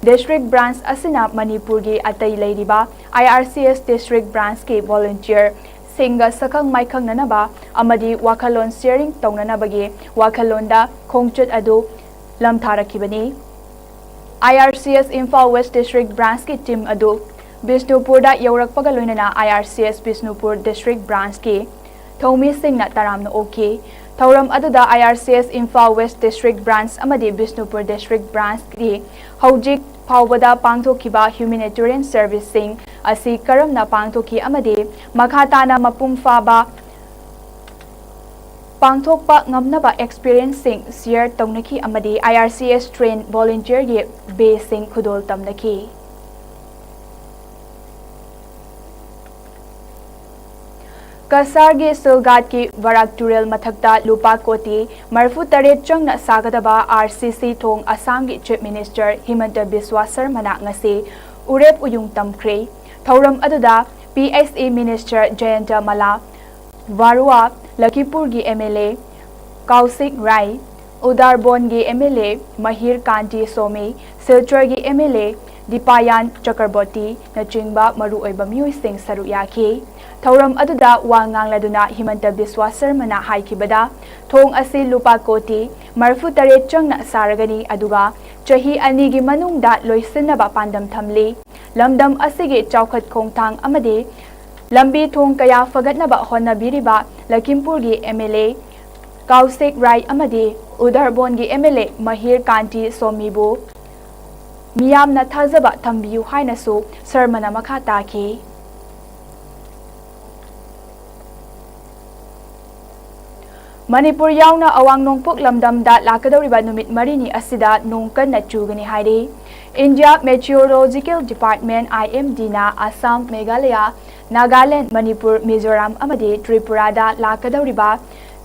District Branch ꯑꯁꯤꯅ ꯃꯅꯤꯄꯨꯔꯒꯤ ꯑꯇꯩ ꯂꯩꯔꯤꯕ IRCS District Branchꯀꯤ volunteer ꯁꯤꯡꯒ ꯁꯛꯈꯪ ꯃꯥꯏꯈꯪꯅꯅꯕ ꯑꯃꯗꯤ ꯋꯥꯈꯜꯂꯣꯟ sharing ꯇꯧꯅꯅꯕꯒꯤ ꯋꯥꯈꯜꯂꯣꯟꯗ ꯈꯣꯡꯆꯠ ꯑꯗꯨ ꯂꯝꯊꯥꯔꯛꯈꯤꯕꯅꯤ꯫ IRCS Imphal West District Branchꯀꯤ team ꯑꯗꯨ ꯕꯤꯁꯅꯨꯄꯨꯔꯗ ꯌꯧꯔꯛꯄꯒ ꯂꯣꯏꯅꯅ IRCS ꯕꯤꯁꯅꯨꯄꯨꯔ District Branchꯀꯤ ꯊꯧꯃꯤꯁꯤꯡꯅ ꯇꯔꯥꯝꯅ ꯑꯣꯛꯈꯤ꯫ ꯊꯧꯔꯝ ꯑꯗꯨꯗ IRCS Imphal West District Branch ꯑꯃꯗꯤ ꯕꯤꯁꯅꯨꯄꯨꯔ District Branchꯀꯤ ꯍꯧꯖꯤꯛ ꯐꯥꯎꯕꯗ ꯄꯥꯡꯊꯣꯛꯈꯤꯕ humanitarian serviceꯁꯤꯡ ꯑꯁꯤ ꯀꯔꯝꯅ ꯄꯥꯡꯊꯣꯛꯈꯤ ꯑꯃꯗꯤ ꯃꯈꯥ ꯇꯥꯅ ꯃꯄꯨꯡ ꯐꯥꯕ ꯄꯥꯡꯊꯣꯛꯄ ꯉꯝꯅꯕ experienceꯁꯤꯡ share ꯇꯧꯅꯈꯤ ꯑꯃꯗꯤ IRCS trained volunteerꯒꯤ batchꯁꯤꯡ ꯈꯨꯗꯣꯜ ꯇꯝꯅꯈꯤ꯫ ꯀꯁꯥꯔꯒꯤ ꯁꯤꯜꯒꯥꯠꯀꯤ ꯕꯔꯥꯛ ꯇꯨꯔꯦꯜ ꯃꯊꯛꯇ ꯂꯨꯄꯥ ꯀꯣꯇꯤ ꯃꯔꯤꯐꯨ ꯇꯔꯦꯠ ꯆꯪꯅ ꯁꯥꯒꯗꯕ RCC ꯊꯣꯡ ꯑꯁꯥꯝꯒꯤ Chief Minister ꯍꯤꯃꯟꯇ ꯕꯤꯁ꯭ꯋꯥ ꯁꯔꯃꯅ ꯉꯁꯤ ꯎꯔꯦꯞ ꯎꯌꯨꯡ ꯇꯝꯈ꯭ꯔꯦ꯫ ꯊꯧꯔꯝ ꯑꯗꯨꯗ PHE Minister ꯖꯌꯟꯇ ꯃꯂꯥ ꯕꯥꯔꯨꯋꯥ, ꯂꯈꯤꯄꯨꯔꯒꯤ MLA ꯀꯥꯎꯁꯤꯛ ꯔꯥꯏ, ꯎꯗꯥꯔꯕꯣꯟꯒꯤ MLA ꯃꯍꯤꯔ ꯀꯥꯟꯇꯤ ꯁꯣꯃꯤ, ꯁꯤꯜꯆꯔꯒꯤ MLA ꯗꯤꯄꯥꯌꯥꯟ ꯆꯀ꯭ꯔꯕꯣꯔꯇꯤꯅꯆꯤꯡꯕ ꯃꯔꯨꯑꯣꯏꯕ ꯃꯤꯑꯣꯏꯁꯤꯡ ꯁꯔꯨꯛ ꯌꯥꯈꯤ꯫ ꯊꯧꯔꯝ ꯑꯗꯨꯗ ꯋꯥ ꯉꯥꯡꯂꯗꯨꯅ ꯍꯤꯃꯟꯇ ꯕꯤꯁ꯭ꯋꯥ ꯁꯔꯃꯅ ꯍꯥꯏꯈꯤꯕꯗ, ꯊꯣꯡ ꯑꯁꯤ ꯂꯨꯄꯥ ꯀꯣꯇꯤ ꯃꯔꯤꯐꯨ ꯇꯔꯦꯠ ꯆꯪꯅ ꯁꯥꯔꯒꯅꯤ, ꯑꯗꯨꯒ ꯆꯍꯤ ꯑꯅꯤꯒꯤ ꯃꯅꯨꯡꯗ ꯂꯣꯏꯁꯤꯟꯅꯕ ꯄꯥꯟꯗꯝ ꯊꯝꯂꯤ꯫ ꯂꯝꯗꯝ ꯑꯁꯤꯒꯤ ꯆꯥꯎꯈꯠ ꯈꯣꯡꯊꯥꯡ ꯑꯃꯗꯤ ꯂꯝꯕꯤ ꯊꯣꯡ ꯀꯌꯥ ꯐꯒꯠꯅꯕ ꯍꯣꯠꯅꯕꯤꯔꯤꯕ ꯂꯈꯤꯝꯄꯨꯔꯒꯤ MLA ꯀꯥꯎꯁꯤꯛ ꯔꯥꯏ ꯑꯃꯗꯤ ꯎꯗꯔꯕꯣꯟꯒꯤ MLA ꯃꯍꯤꯔ ꯀꯥꯟꯇꯤ ꯁꯣꯃꯤꯕꯨ ꯃꯤꯌꯥꯝꯅ ꯊꯥꯖꯕ ꯊꯝꯕꯤꯌꯨ ꯍꯥꯏꯅꯁꯨ ꯁꯔꯃꯅ ꯃꯈꯥ ꯇꯥꯈꯤ꯫ ꯃꯅꯤꯄꯨꯔ ꯌꯥꯎꯅ ꯑꯋꯥꯡ ꯅꯣꯡꯄꯣꯛ ꯂꯝꯗꯝꯗ ꯂꯥꯛꯀꯗꯧꯔꯤꯕ ꯅꯨꯃꯤꯠ ꯃꯔꯤꯅꯤ ꯑꯁꯤꯗ ꯅꯣꯡ ꯀꯟꯅ ꯆꯨꯒꯅꯤ ꯍꯥꯏꯔꯤ꯫ India Meteorological Department, I M D ꯅ ꯑꯁꯥꯝ, ꯃꯦꯘꯥꯂꯌꯥ, ꯅꯥꯒꯥꯂꯦꯟ, ꯃꯅꯤꯄꯨꯔ, ꯃꯤꯖꯣꯔꯥꯝ ꯑꯃꯗꯤ ꯇ꯭ꯔꯤꯄꯨꯔꯥꯗ ꯂꯥꯛꯀꯗꯧꯔꯤꯕ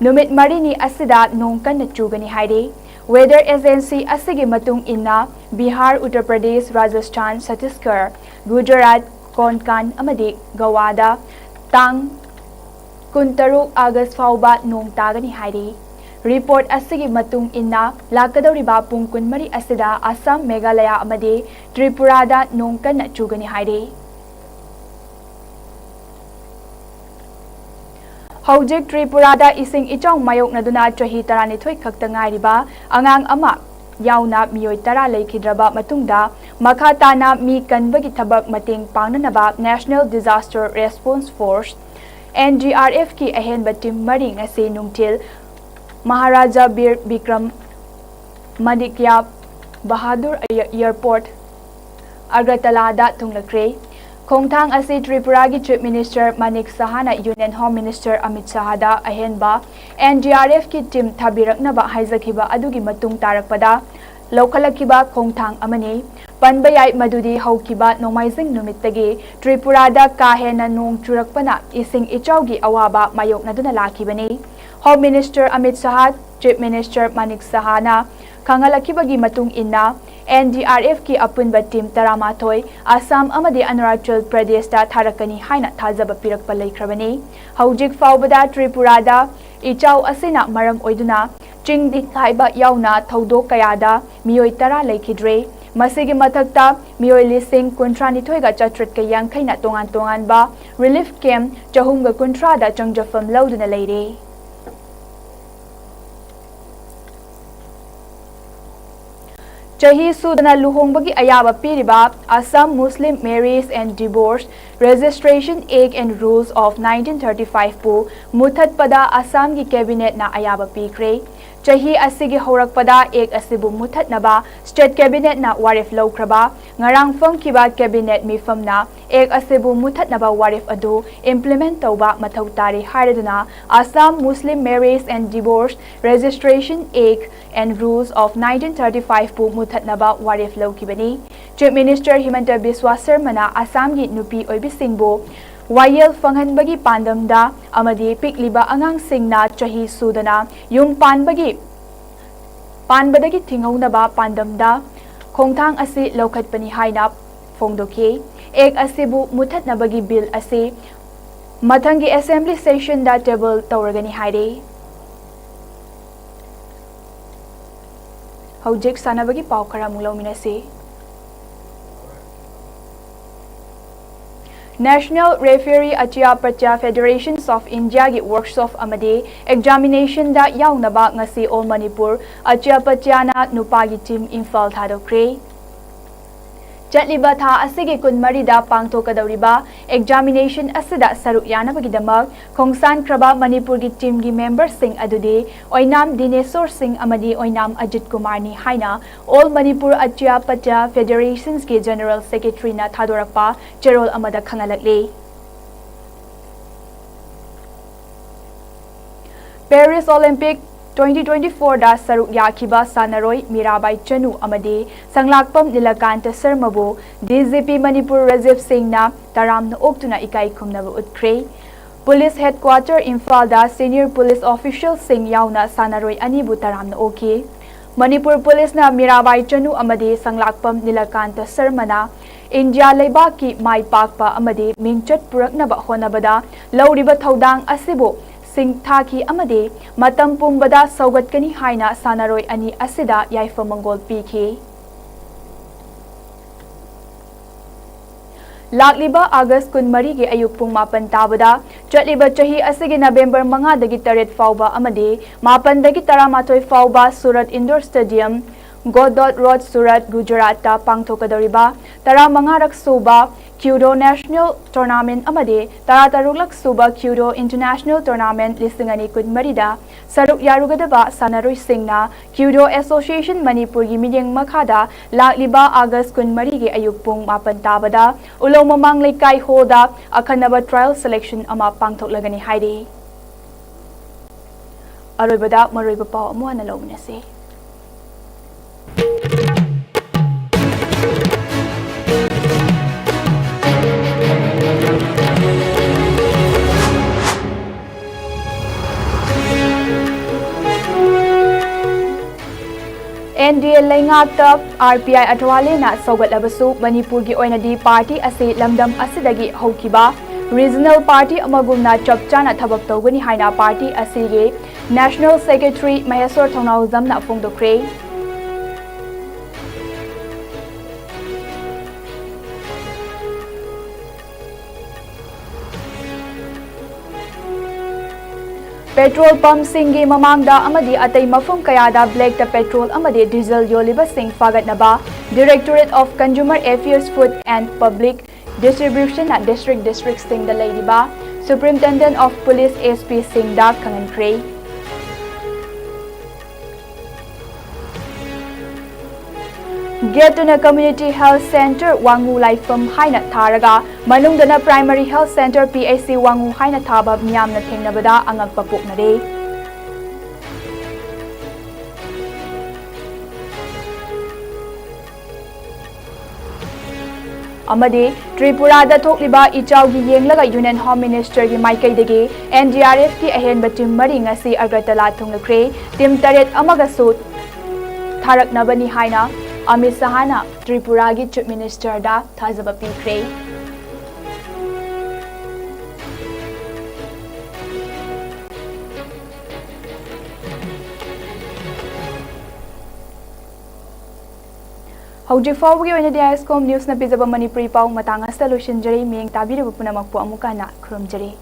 ꯅꯨꯃꯤꯠ ꯃꯔꯤꯅꯤ ꯑꯁꯤꯗ ꯅꯣꯡ ꯀꯟꯅ ꯆꯨꯒꯅꯤ ꯍꯥꯏꯔꯤ꯫ Weather agency ꯑꯁꯤꯒꯤ ꯃꯇꯨꯡ ꯏꯟꯅ ꯕꯤꯍꯥꯔ, ꯎꯠꯇꯔ ꯄ꯭ꯔꯗꯦꯁ, ꯔꯥꯖꯁꯊꯥꯟ, ꯆꯇꯤꯁꯒꯔ, ꯒꯨꯖꯔꯥꯠ, ꯀꯣꯟꯀꯥꯟ ꯑꯃꯗꯤ ꯒꯋꯥꯗ ꯇꯥꯡ ꯀꯨꯟꯇꯔꯨꯛ ꯑꯥꯒꯁ ꯐꯥꯎꯕ ꯅꯣꯡ ꯇꯥꯒꯅꯤ ꯍꯥꯏꯔꯤ꯫ ꯔꯤꯄꯣꯔꯠ ꯑꯁꯤꯒꯤ ꯃꯇꯨꯡ ꯏꯟꯅ ꯂꯥꯛꯀꯗꯧꯔꯤꯕ ꯄꯨꯡ ꯀꯨꯟꯃꯔꯤ ꯑꯁꯤꯗ ꯑꯁꯥꯝ, ꯃꯦꯘꯥꯂꯌꯥ ꯑꯃꯗꯤ ꯇ꯭ꯔꯤꯄꯨꯔꯥꯗ ꯅꯣꯡ ꯀꯟꯅ ꯆꯨꯒꯅꯤ ꯍꯥꯏꯔꯤ꯫ ꯍꯧꯖꯤꯛ ꯇ꯭ꯔꯤꯄꯨꯔꯥꯗ ꯏꯁꯤꯡ ꯏꯆꯥꯎ ꯃꯥꯌꯣꯛꯅꯗꯨꯅ ꯆꯍꯤ ꯇꯔꯥꯅꯤꯊꯣꯏ ꯈꯛꯇ ꯉꯥꯏꯔꯤꯕ ꯑꯉꯥꯡ ꯑꯃ ꯌꯥꯎꯅ ꯃꯤꯑꯣꯏ ꯇꯔꯥ ꯂꯩꯈꯤꯗ꯭ꯔꯕ ꯃꯇꯨꯡꯗ, ꯃꯈꯥ ꯇꯥꯅ ꯃꯤ ꯀꯟꯕꯒꯤ ꯊꯕꯛ ꯃꯇꯦꯡ ꯄꯥꯡꯅꯅꯕ National Disaster Response Force, N D R F ꯀꯤ ꯑꯍꯦꯟꯕ ꯇꯤꯝ ꯃꯔꯤ ꯉꯁꯤ ꯅꯨꯡꯊꯤꯜ ꯃꯍꯥꯔꯥꯖꯥ ꯕꯤꯔ ꯕꯤꯀ꯭ꯔꯝ ꯃꯥꯅꯤꯛꯌꯥ ꯕꯍꯥꯗꯨꯔ ꯑꯦꯌꯔꯄꯣꯔꯠ, ꯑꯒꯔꯇꯂꯥꯗ ꯊꯨꯡꯂꯈ꯭ꯔꯦ꯫ ꯈꯣꯡꯊꯥꯡ ꯑꯁꯤ ꯇ꯭ꯔꯤꯄꯨꯔꯥꯒꯤ Chief Minister ꯃꯥꯅꯤꯛ ꯁꯍꯥꯅ Union Home Minister Amit ꯁꯍꯥꯗ ꯑꯍꯦꯟꯕ N D R F ꯀꯤ ꯇꯤꯝ ꯊꯥꯕꯤꯔꯛꯅꯕ ꯍꯥꯏꯖꯈꯤꯕ ꯑꯗꯨꯒꯤ ꯃꯇꯨꯡ ꯇꯥꯔꯛꯄꯗ ꯂꯧꯈꯠꯂꯛꯈꯤꯕ ꯈꯣꯡꯊꯥꯡ ꯑꯃꯅꯤ꯫ ꯄꯟꯕ ꯌꯥꯏ ꯃꯗꯨꯗꯤ ꯍꯧꯈꯤꯕ ꯅꯣꯡꯃꯥꯏꯖꯤꯡ ꯅꯨꯃꯤꯠꯇꯒꯤ ꯇ꯭ꯔꯤꯄꯨꯔꯥꯗ ꯀꯥ ꯍꯦꯟꯅ ꯅꯣꯡ ꯆꯨꯔꯛꯄꯅ ꯏꯁꯤꯡ ꯏꯆꯥꯎꯒꯤ ꯑꯋꯥꯕ ꯃꯥꯌꯣꯛꯅꯗꯨꯅ ꯂꯥꯛꯈꯤꯕꯅꯤ꯫ Home Minister ꯑꯃꯤꯠ ꯁꯍꯥ, Chief Minister ꯃꯥꯅꯤꯛ ꯁꯍꯥꯅ ꯈꯪꯍꯜꯂꯛꯈꯤꯕꯒꯤ ꯃꯇꯨꯡ ꯏꯟꯅ, N D R F ꯀꯤ ꯑꯄꯨꯟꯕ ꯇꯤꯝ ꯇꯔꯥꯃꯥꯊꯣꯏ ꯑꯁꯥꯝ ꯑꯃꯗꯤ ꯑꯔꯨꯅꯥꯆꯜ ꯄ꯭ꯔꯗꯦꯁꯇ ꯊꯥꯔꯛꯀꯅꯤ ꯍꯥꯏꯅ ꯊꯥꯖꯕ ꯄꯤꯔꯛꯄ ꯂꯩꯈ꯭ꯔꯕꯅꯤ꯫ ꯍꯧꯖꯤꯛ ꯐꯥꯎꯕꯗ ꯇ꯭ꯔꯤꯄꯨꯔꯥꯗ ꯏꯆꯥꯎ ꯑꯁꯤꯅ ꯃꯔꯝ ꯑꯣꯏꯗꯨꯅ ꯆꯤꯡ ꯅꯤꯡꯈꯥꯏꯕ ꯌꯥꯎꯅ ꯊꯧꯗꯣꯛ ꯀꯌꯥꯗ ꯃꯤꯑꯣꯏ ꯇꯔꯥ ꯂꯩꯈꯤꯗ꯭ꯔꯦ꯫ ꯃꯁꯤꯒꯤ ꯃꯊꯛꯇ ꯃꯤꯑꯣꯏ ꯂꯤꯁꯤꯡ ꯀꯨꯟꯊ꯭ꯔꯥꯅꯤꯊꯣꯏꯒ ꯆꯥꯇ꯭ꯔꯦꯠꯀ ꯌꯥꯡꯈꯩꯅ ꯇꯣꯉꯥꯟ ꯇꯣꯉꯥꯟꯕ relief camp ꯆꯍꯨꯝꯒ ꯀꯨꯟꯊ꯭ꯔꯥꯗ ꯆꯪꯖꯐꯝ ꯂꯧꯗꯨꯅ ꯂꯩꯔꯦ꯫ ꯆꯍꯤ ꯁꯨꯗꯅ ꯂꯨꯍꯣꯡꯕꯒꯤ ꯑꯌꯥꯕ ꯄꯤꯔꯤꯕ Assam Muslim Marriage and Divorce Registration Act and Rules of nineteen thirty-five ꯄꯨ ꯃꯨꯊꯠꯄꯗ ꯑꯁꯥꯝꯒꯤ ꯀꯦꯕꯤꯅꯦꯠꯅ ꯑꯌꯥꯕ ꯄꯤꯈ꯭ꯔꯦ꯫ ꯆꯍꯤ ꯑꯁꯤꯒꯤ ꯍꯧꯔꯛꯄꯗ ꯑꯦꯛ ꯑꯁꯤꯕꯨ ꯃꯨꯊꯠꯅꯕ ꯁ꯭ꯇꯦꯠ ꯀꯦꯕꯤꯅꯦꯠꯅ ꯋꯥꯔꯦꯞ ꯂꯧꯈ꯭ꯔꯕ ꯉꯔꯥꯡ ꯐꯝꯈꯤꯕ ꯀꯦꯕꯤꯅꯦꯠ ꯃꯤꯐꯝꯅ ꯑꯦꯛ ꯑꯁꯤꯕꯨ ꯃꯨꯊꯠꯅꯕ ꯋꯥꯔꯦꯞ ꯑꯗꯨ ꯏꯝꯄ꯭ꯂꯤꯃꯦꯟ ꯇꯧꯕ ꯃꯊꯧ ꯇꯥꯔꯤ ꯍꯥꯏꯔꯗꯨꯅ Assam Muslim Marriage and Divorce Registration Act and Rules of nineteen thirty-five ꯄꯨ ꯃꯨꯊꯠꯅꯕ ꯋꯥꯔꯦꯞ ꯂꯧꯈꯤꯕꯅꯤ꯫ ꯆꯤꯐ ꯃꯤꯅꯤꯁꯇꯔ ꯍꯤꯃꯟꯇ ꯕꯤꯁ꯭ꯋꯥ ꯁꯔꯃꯅ ꯑꯁꯥꯝꯒꯤ ꯅꯨꯄꯤ ꯑꯣꯏꯕꯤꯁꯤꯡꯕꯨ ꯋꯥꯌꯦꯜ ꯐꯪꯍꯟꯕꯒꯤ ꯄꯥꯟꯗꯝꯗ ꯑꯃꯗꯤ ꯄꯤꯛꯂꯤꯕ ꯑꯉꯥꯡꯁꯤꯡꯅ ꯆꯍꯤ ꯁꯨꯗꯅ ꯌꯨꯝ ꯄꯥꯟꯕꯒꯤ ꯄꯥꯟꯕꯗꯒꯤ ꯊꯤꯡꯍꯧꯅꯕ ꯄꯥꯟꯗꯝꯗ ꯈꯣꯡꯊꯥꯡ ꯑꯁꯤ ꯂꯧꯈꯠꯄꯅꯤ ꯍꯥꯏꯅ ꯐꯣꯡꯗꯣꯛꯈꯤ꯫ ꯑꯦꯛ ꯑꯁꯤꯕꯨ ꯃꯨꯊꯠꯅꯕꯒꯤ ꯕꯤꯜ ꯑꯁꯤ ꯃꯊꯪꯒꯤ ꯑꯦꯁꯦꯝꯕ꯭ꯂꯤ ꯁꯦꯁꯟꯗ ꯇꯦꯕꯜ ꯇꯧꯔꯒꯅꯤ ꯍꯥꯏꯔꯤ꯫ ꯍꯧꯖꯤꯛ ꯁꯥꯟꯅꯕꯒꯤ ꯄꯥꯎ ꯈꯔ ꯑꯃꯨꯛ ꯂꯧꯃꯤꯟꯅꯁꯤ꯫ National Referee Achya Pachya Federations of Indiaꯒꯤ ꯋꯥꯔꯛꯁꯣꯞ ꯑꯃꯗꯤ ꯑꯦꯛꯖꯥꯃꯤꯅꯦꯁꯟꯗ ꯌꯥꯎꯅꯕ ꯉꯁꯤ All Manipur Achya Pachyaꯅ ꯅꯨꯄꯥꯒꯤ ꯇꯤꯝ ꯏꯝꯐꯥꯜ ꯊꯥꯗꯣꯛꯈ꯭ꯔꯦ꯫ ꯆꯠꯂꯤꯕ ꯊꯥ ꯑꯁꯤꯒꯤ ꯀꯨꯟꯃꯔꯤꯗ ꯄꯥꯡꯊꯣꯛꯀꯗꯧꯔꯤꯕ ꯑꯦꯛꯖꯥꯃꯤꯅꯦꯁꯟ ꯑꯁꯤꯗ ꯁꯔꯨꯛ ꯌꯥꯅꯕꯒꯤꯗꯃꯛ ꯈꯣꯡꯁꯥꯟꯈ꯭ꯔꯕ ꯃꯅꯤꯄꯨꯔꯒꯤ ꯇꯤꯝꯒꯤ ꯃꯦꯝꯕꯔꯁꯤꯡ ꯑꯗꯨꯗꯤ ꯑꯣꯏꯅꯥꯝ ꯗꯤꯅꯦꯁꯣꯔ ꯁꯤꯡ ꯑꯃꯗꯤ ꯑꯣꯏꯅꯥꯝ ꯑꯖꯤꯠ ꯀꯨꯃꯥꯔꯅꯤ ꯍꯥꯏꯅ All Manipur Achya Pachya Federationsꯀꯤ ꯖꯦꯅꯔꯦꯜ ꯁꯦꯀ꯭ꯔꯦꯇꯔꯤꯅ ꯊꯥꯗꯣꯔꯛꯄ ꯆꯦꯔꯣꯜ ꯑꯃꯗ ꯈꯪꯍꯜꯂꯛꯂꯤ꯫ Paris Olympic twenty twenty-fourꯗ ꯁꯔꯨꯛ ꯌꯥꯈꯤꯕ ꯁꯥꯟꯅꯔꯣꯏ ꯃꯤꯔꯥꯕꯥꯏ ꯆꯅꯨ ꯑꯃꯗꯤ ꯁꯪꯂꯥꯛꯄꯝ Nilakanta ꯁꯔꯃꯕꯨ D G P Manipur Rajiv ꯁꯤꯡꯅ ꯇꯔꯥꯝꯅ ꯑꯣꯛꯇꯨꯅ ꯏꯀꯥꯏ ꯈꯨꯝꯅꯕ ꯎꯠꯈ꯭ꯔꯦ꯫ ꯄꯨꯂꯤꯁ ꯍꯦꯗꯀ꯭ꯋꯥꯇꯔ ꯏꯝꯐꯥꯜꯗ ꯁꯤꯅꯤꯌꯔ ꯄꯨꯂꯤꯁ ꯑꯣꯐꯤꯁꯤꯌꯦꯜꯁꯤꯡ ꯌꯥꯎꯅ ꯁꯥꯟꯅꯔꯣꯏ ꯑꯅꯤꯕꯨ ꯇꯔꯥꯝꯅ ꯑꯣꯛꯈꯤ꯫ ꯃꯅꯤꯄꯨꯔ ꯄꯨꯂꯤꯁꯅ ꯃꯤꯔꯥꯕꯥꯏ ꯆꯅꯨ ꯑꯃꯗꯤ ꯁꯪꯂꯥꯛꯄꯝ ꯅꯤꯂꯀꯥꯟꯇ ꯁꯔꯃꯅ ꯏꯟꯗꯤꯌꯥ ꯂꯩꯕꯥꯛꯀꯤ ꯃꯥꯏ ꯄꯥꯛꯄ ꯑꯃꯗꯤ ꯃꯤꯡꯆꯠ ꯄꯨꯔꯛꯅꯕ ꯍꯣꯠꯅꯕꯗ ꯂꯧꯔꯤꯕ ꯊꯧꯗꯥꯡ ꯑꯁꯤꯕꯨ ꯁꯤꯡꯊꯥꯈꯤ ꯑꯃꯗꯤ ꯃꯇꯝ ꯄꯨꯝꯕꯗ ꯁꯧꯒꯠꯀꯅꯤ ꯍꯥꯏꯅ ꯁꯥꯟꯅꯔꯣꯏ ꯑꯅꯤ ꯑꯁꯤꯗ ꯌꯥꯏꯐ ꯃꯪꯒꯣꯜ ꯄꯤꯈꯤ꯫ ꯂꯥꯛꯂꯤꯕ ꯑꯥꯒꯁ ꯀꯨꯟꯃꯔꯤꯒꯤ ꯑꯌꯨꯛ ꯄꯨꯡ ꯃꯥꯄꯟ ꯇꯥꯕꯗ ꯆꯠꯂꯤꯕ ꯆꯍꯤ ꯑꯁꯤꯒꯤ ꯅꯕꯦꯝꯕꯔ ꯃꯉꯥꯗꯒꯤ ꯇꯔꯦꯠ ꯐꯥꯎꯕ ꯑꯃꯗꯤ ꯃꯥꯄꯟꯗꯒꯤ ꯇꯔꯥꯃꯥꯊꯣꯏ ꯐꯥꯎꯕ ꯁꯨꯔꯠ ꯏꯟꯗꯣꯔ ꯁ꯭ꯇꯦꯗꯤꯌꯝ ꯒꯣꯗꯣꯠ ꯔꯣꯗ, ꯁꯨꯔꯠ, ꯒꯨꯖꯔꯥꯠꯇ ꯄꯥꯡꯊꯣꯛꯀꯗꯧꯔꯤꯕ ꯇꯔꯥꯃꯉꯥꯔꯛ ꯁꯨꯕ ꯀ꯭ꯌꯨꯗꯣ ꯅꯦꯁꯅꯦꯜ ꯇꯣꯔꯅꯥꯃꯦꯟꯠ ꯑꯃꯗꯤ ꯇꯔꯥꯇꯔꯨꯛꯂꯛ ꯁꯨꯕ ꯀ꯭ꯌꯨꯗꯣ ꯏꯟꯇꯔꯅꯦꯁꯅꯦꯜ ꯇꯣꯔꯅꯥꯃꯦꯟꯠ ꯂꯤꯁꯤꯡ ꯑꯅꯤ ꯀꯨꯟꯃꯔꯤꯗ ꯁꯔꯨꯛ ꯌꯥꯔꯨꯒꯗꯕ ꯁꯥꯟꯅꯔꯣꯏꯁꯤꯡꯅ ꯀ꯭ꯌꯨꯗꯣ ꯑꯦꯁꯣꯁꯤꯌꯦꯁꯟ ꯃꯅꯤꯄꯨꯔꯒꯤ ꯃꯤꯠꯌꯦꯡ ꯃꯈꯥꯗ ꯂꯥꯛꯂꯤꯕ ꯑꯥꯒꯁ ꯀꯨꯟꯃꯔꯤꯒꯤ ꯑꯌꯨꯛ ꯄꯨꯡ ꯃꯥꯄꯟ ꯇꯥꯕꯗ ꯎꯂꯧ ꯃꯃꯥꯡ ꯂꯩꯀꯥꯏ ꯍꯣꯜꯗ ꯑꯈꯟꯅꯕ ꯇ꯭ꯔꯥꯌꯦꯜ ꯁꯦꯂꯦꯛꯁꯟ ꯑꯃ ꯄꯥꯡꯊꯣꯛꯂꯒꯅꯤ ꯍꯥꯏꯔꯤ꯫ ꯑꯔꯣꯏꯕꯗ ꯃꯔꯨꯑꯣꯏꯕ ꯄꯥꯎ ꯑꯃꯨꯛ ꯍꯟꯅ ꯂꯧꯃꯤꯟꯅꯁꯤ꯫ N D A ꯂꯩꯉꯥꯛꯇ R P I ꯑꯊꯋꯥꯂꯦꯅ ꯁꯧꯒꯠꯂꯕꯁꯨ ꯃꯅꯤꯄꯨꯔꯒꯤ ꯑꯣꯏꯅꯗꯤ ꯄꯥꯔꯇꯤ ꯑꯁꯤ ꯂꯝꯗꯝ ꯑꯁꯤꯗꯒꯤ ꯍꯧꯈꯤꯕ ꯔꯤꯖꯅꯦꯜ ꯄꯥꯔꯇꯤ ꯑꯃꯒꯨꯝꯅ ꯆꯞ ꯆꯥꯅ ꯊꯕꯛ ꯇꯧꯒꯅꯤ ꯍꯥꯏꯅ ꯄꯥꯔꯇꯤ ꯑꯁꯤꯒꯤ ꯅꯦꯁꯅꯦꯜ ꯁꯦꯀ꯭ꯔꯦꯇꯔꯤ ꯃꯍꯦꯁꯣꯔ ꯊꯧꯅꯥꯎꯖꯝꯅ ꯐꯣꯡꯗꯣꯛꯈ꯭ꯔꯦ꯫ ꯄꯦꯇ꯭ꯔꯣꯜ ꯄꯝꯁꯤꯡꯒꯤ ꯃꯃꯥꯡꯗ ꯑꯃꯗꯤ ꯑꯇꯩ ꯃꯐꯝ ꯀꯌꯥꯗ ꯕ꯭ꯂꯦꯛꯇ ꯄꯦꯇ꯭ꯔꯣꯜ ꯑꯃꯗꯤ ꯗꯤꯖꯜ ꯌꯣꯜꯂꯤꯕꯁꯤꯡ ꯐꯥꯒꯠꯅꯕ Directorate of Consumer Affairs, Food and Public Distributionꯅ district districtꯁꯤꯡꯗ ꯂꯩꯔꯤꯕ Superintendent of Police, S Pꯁꯤꯡꯗ ꯈꯪꯍꯟꯈ꯭ꯔꯦ꯫ ꯒꯦꯠꯇꯨꯅ Community Health Centre ꯋꯥꯉꯨ ꯂꯥꯏꯐꯝ ꯍꯥꯏꯅ ꯊꯥꯔꯒ, ꯃꯅꯨꯡꯗꯅ Primary Health Centre, P H C ꯋꯥꯉꯨ ꯍꯥꯏꯅ ꯊꯥꯕ ꯃꯤꯌꯥꯝꯅ ꯊꯦꯡꯅꯕꯗ ꯑꯉꯛꯄ ꯄꯣꯛꯅꯔꯦ꯫ ꯑꯃꯗꯤ ꯇ꯭ꯔꯤꯄꯨꯔꯥꯗ ꯊꯣꯛꯂꯤꯕ ꯏꯆꯥꯎꯒꯤ ꯌꯦꯡꯂꯒ Union Home Ministerꯒꯤ ꯃꯥꯏꯀꯩꯗꯒꯤ N D R Fꯀꯤ ꯑꯍꯦꯟꯕ team ꯃꯔꯤ ꯉꯁꯤ ꯑꯒꯔꯇꯂꯥ ꯊꯨꯡꯂꯈ꯭ꯔꯦ꯫ Team ꯇꯔꯦꯠ ꯑꯃꯒꯁꯨ ꯊꯥꯔꯛꯅꯕꯅꯤ ꯍꯥꯏꯅ ꯑꯃꯤꯠ ꯁꯍꯥꯅ ꯇ꯭ꯔꯤꯄꯨꯔꯥꯒꯤ Chief Ministerꯗ ꯊꯥꯖꯕ ꯄꯤꯈ꯭ꯔꯦ꯫ ꯍꯧꯖꯤꯛ ꯐꯥꯎꯕꯒꯤ ꯑꯣꯏꯅꯗꯤ ISCOM Newsꯅ ꯄꯤꯖꯕ ꯃꯅꯤꯄꯨꯔꯤ ꯄꯥꯎ ꯃꯇꯥꯡ ꯑꯁꯤꯗ ꯂꯣꯏꯁꯤꯟꯖꯔꯦ꯫ ꯃꯤꯠꯌꯦꯡ ꯇꯥꯕꯤꯔꯤꯕ ꯄꯨꯝꯅꯃꯛꯄꯨ ꯑꯃꯨꯛꯀ ꯍꯟꯅ ꯈꯨꯔꯨꯝꯖꯔꯤ꯫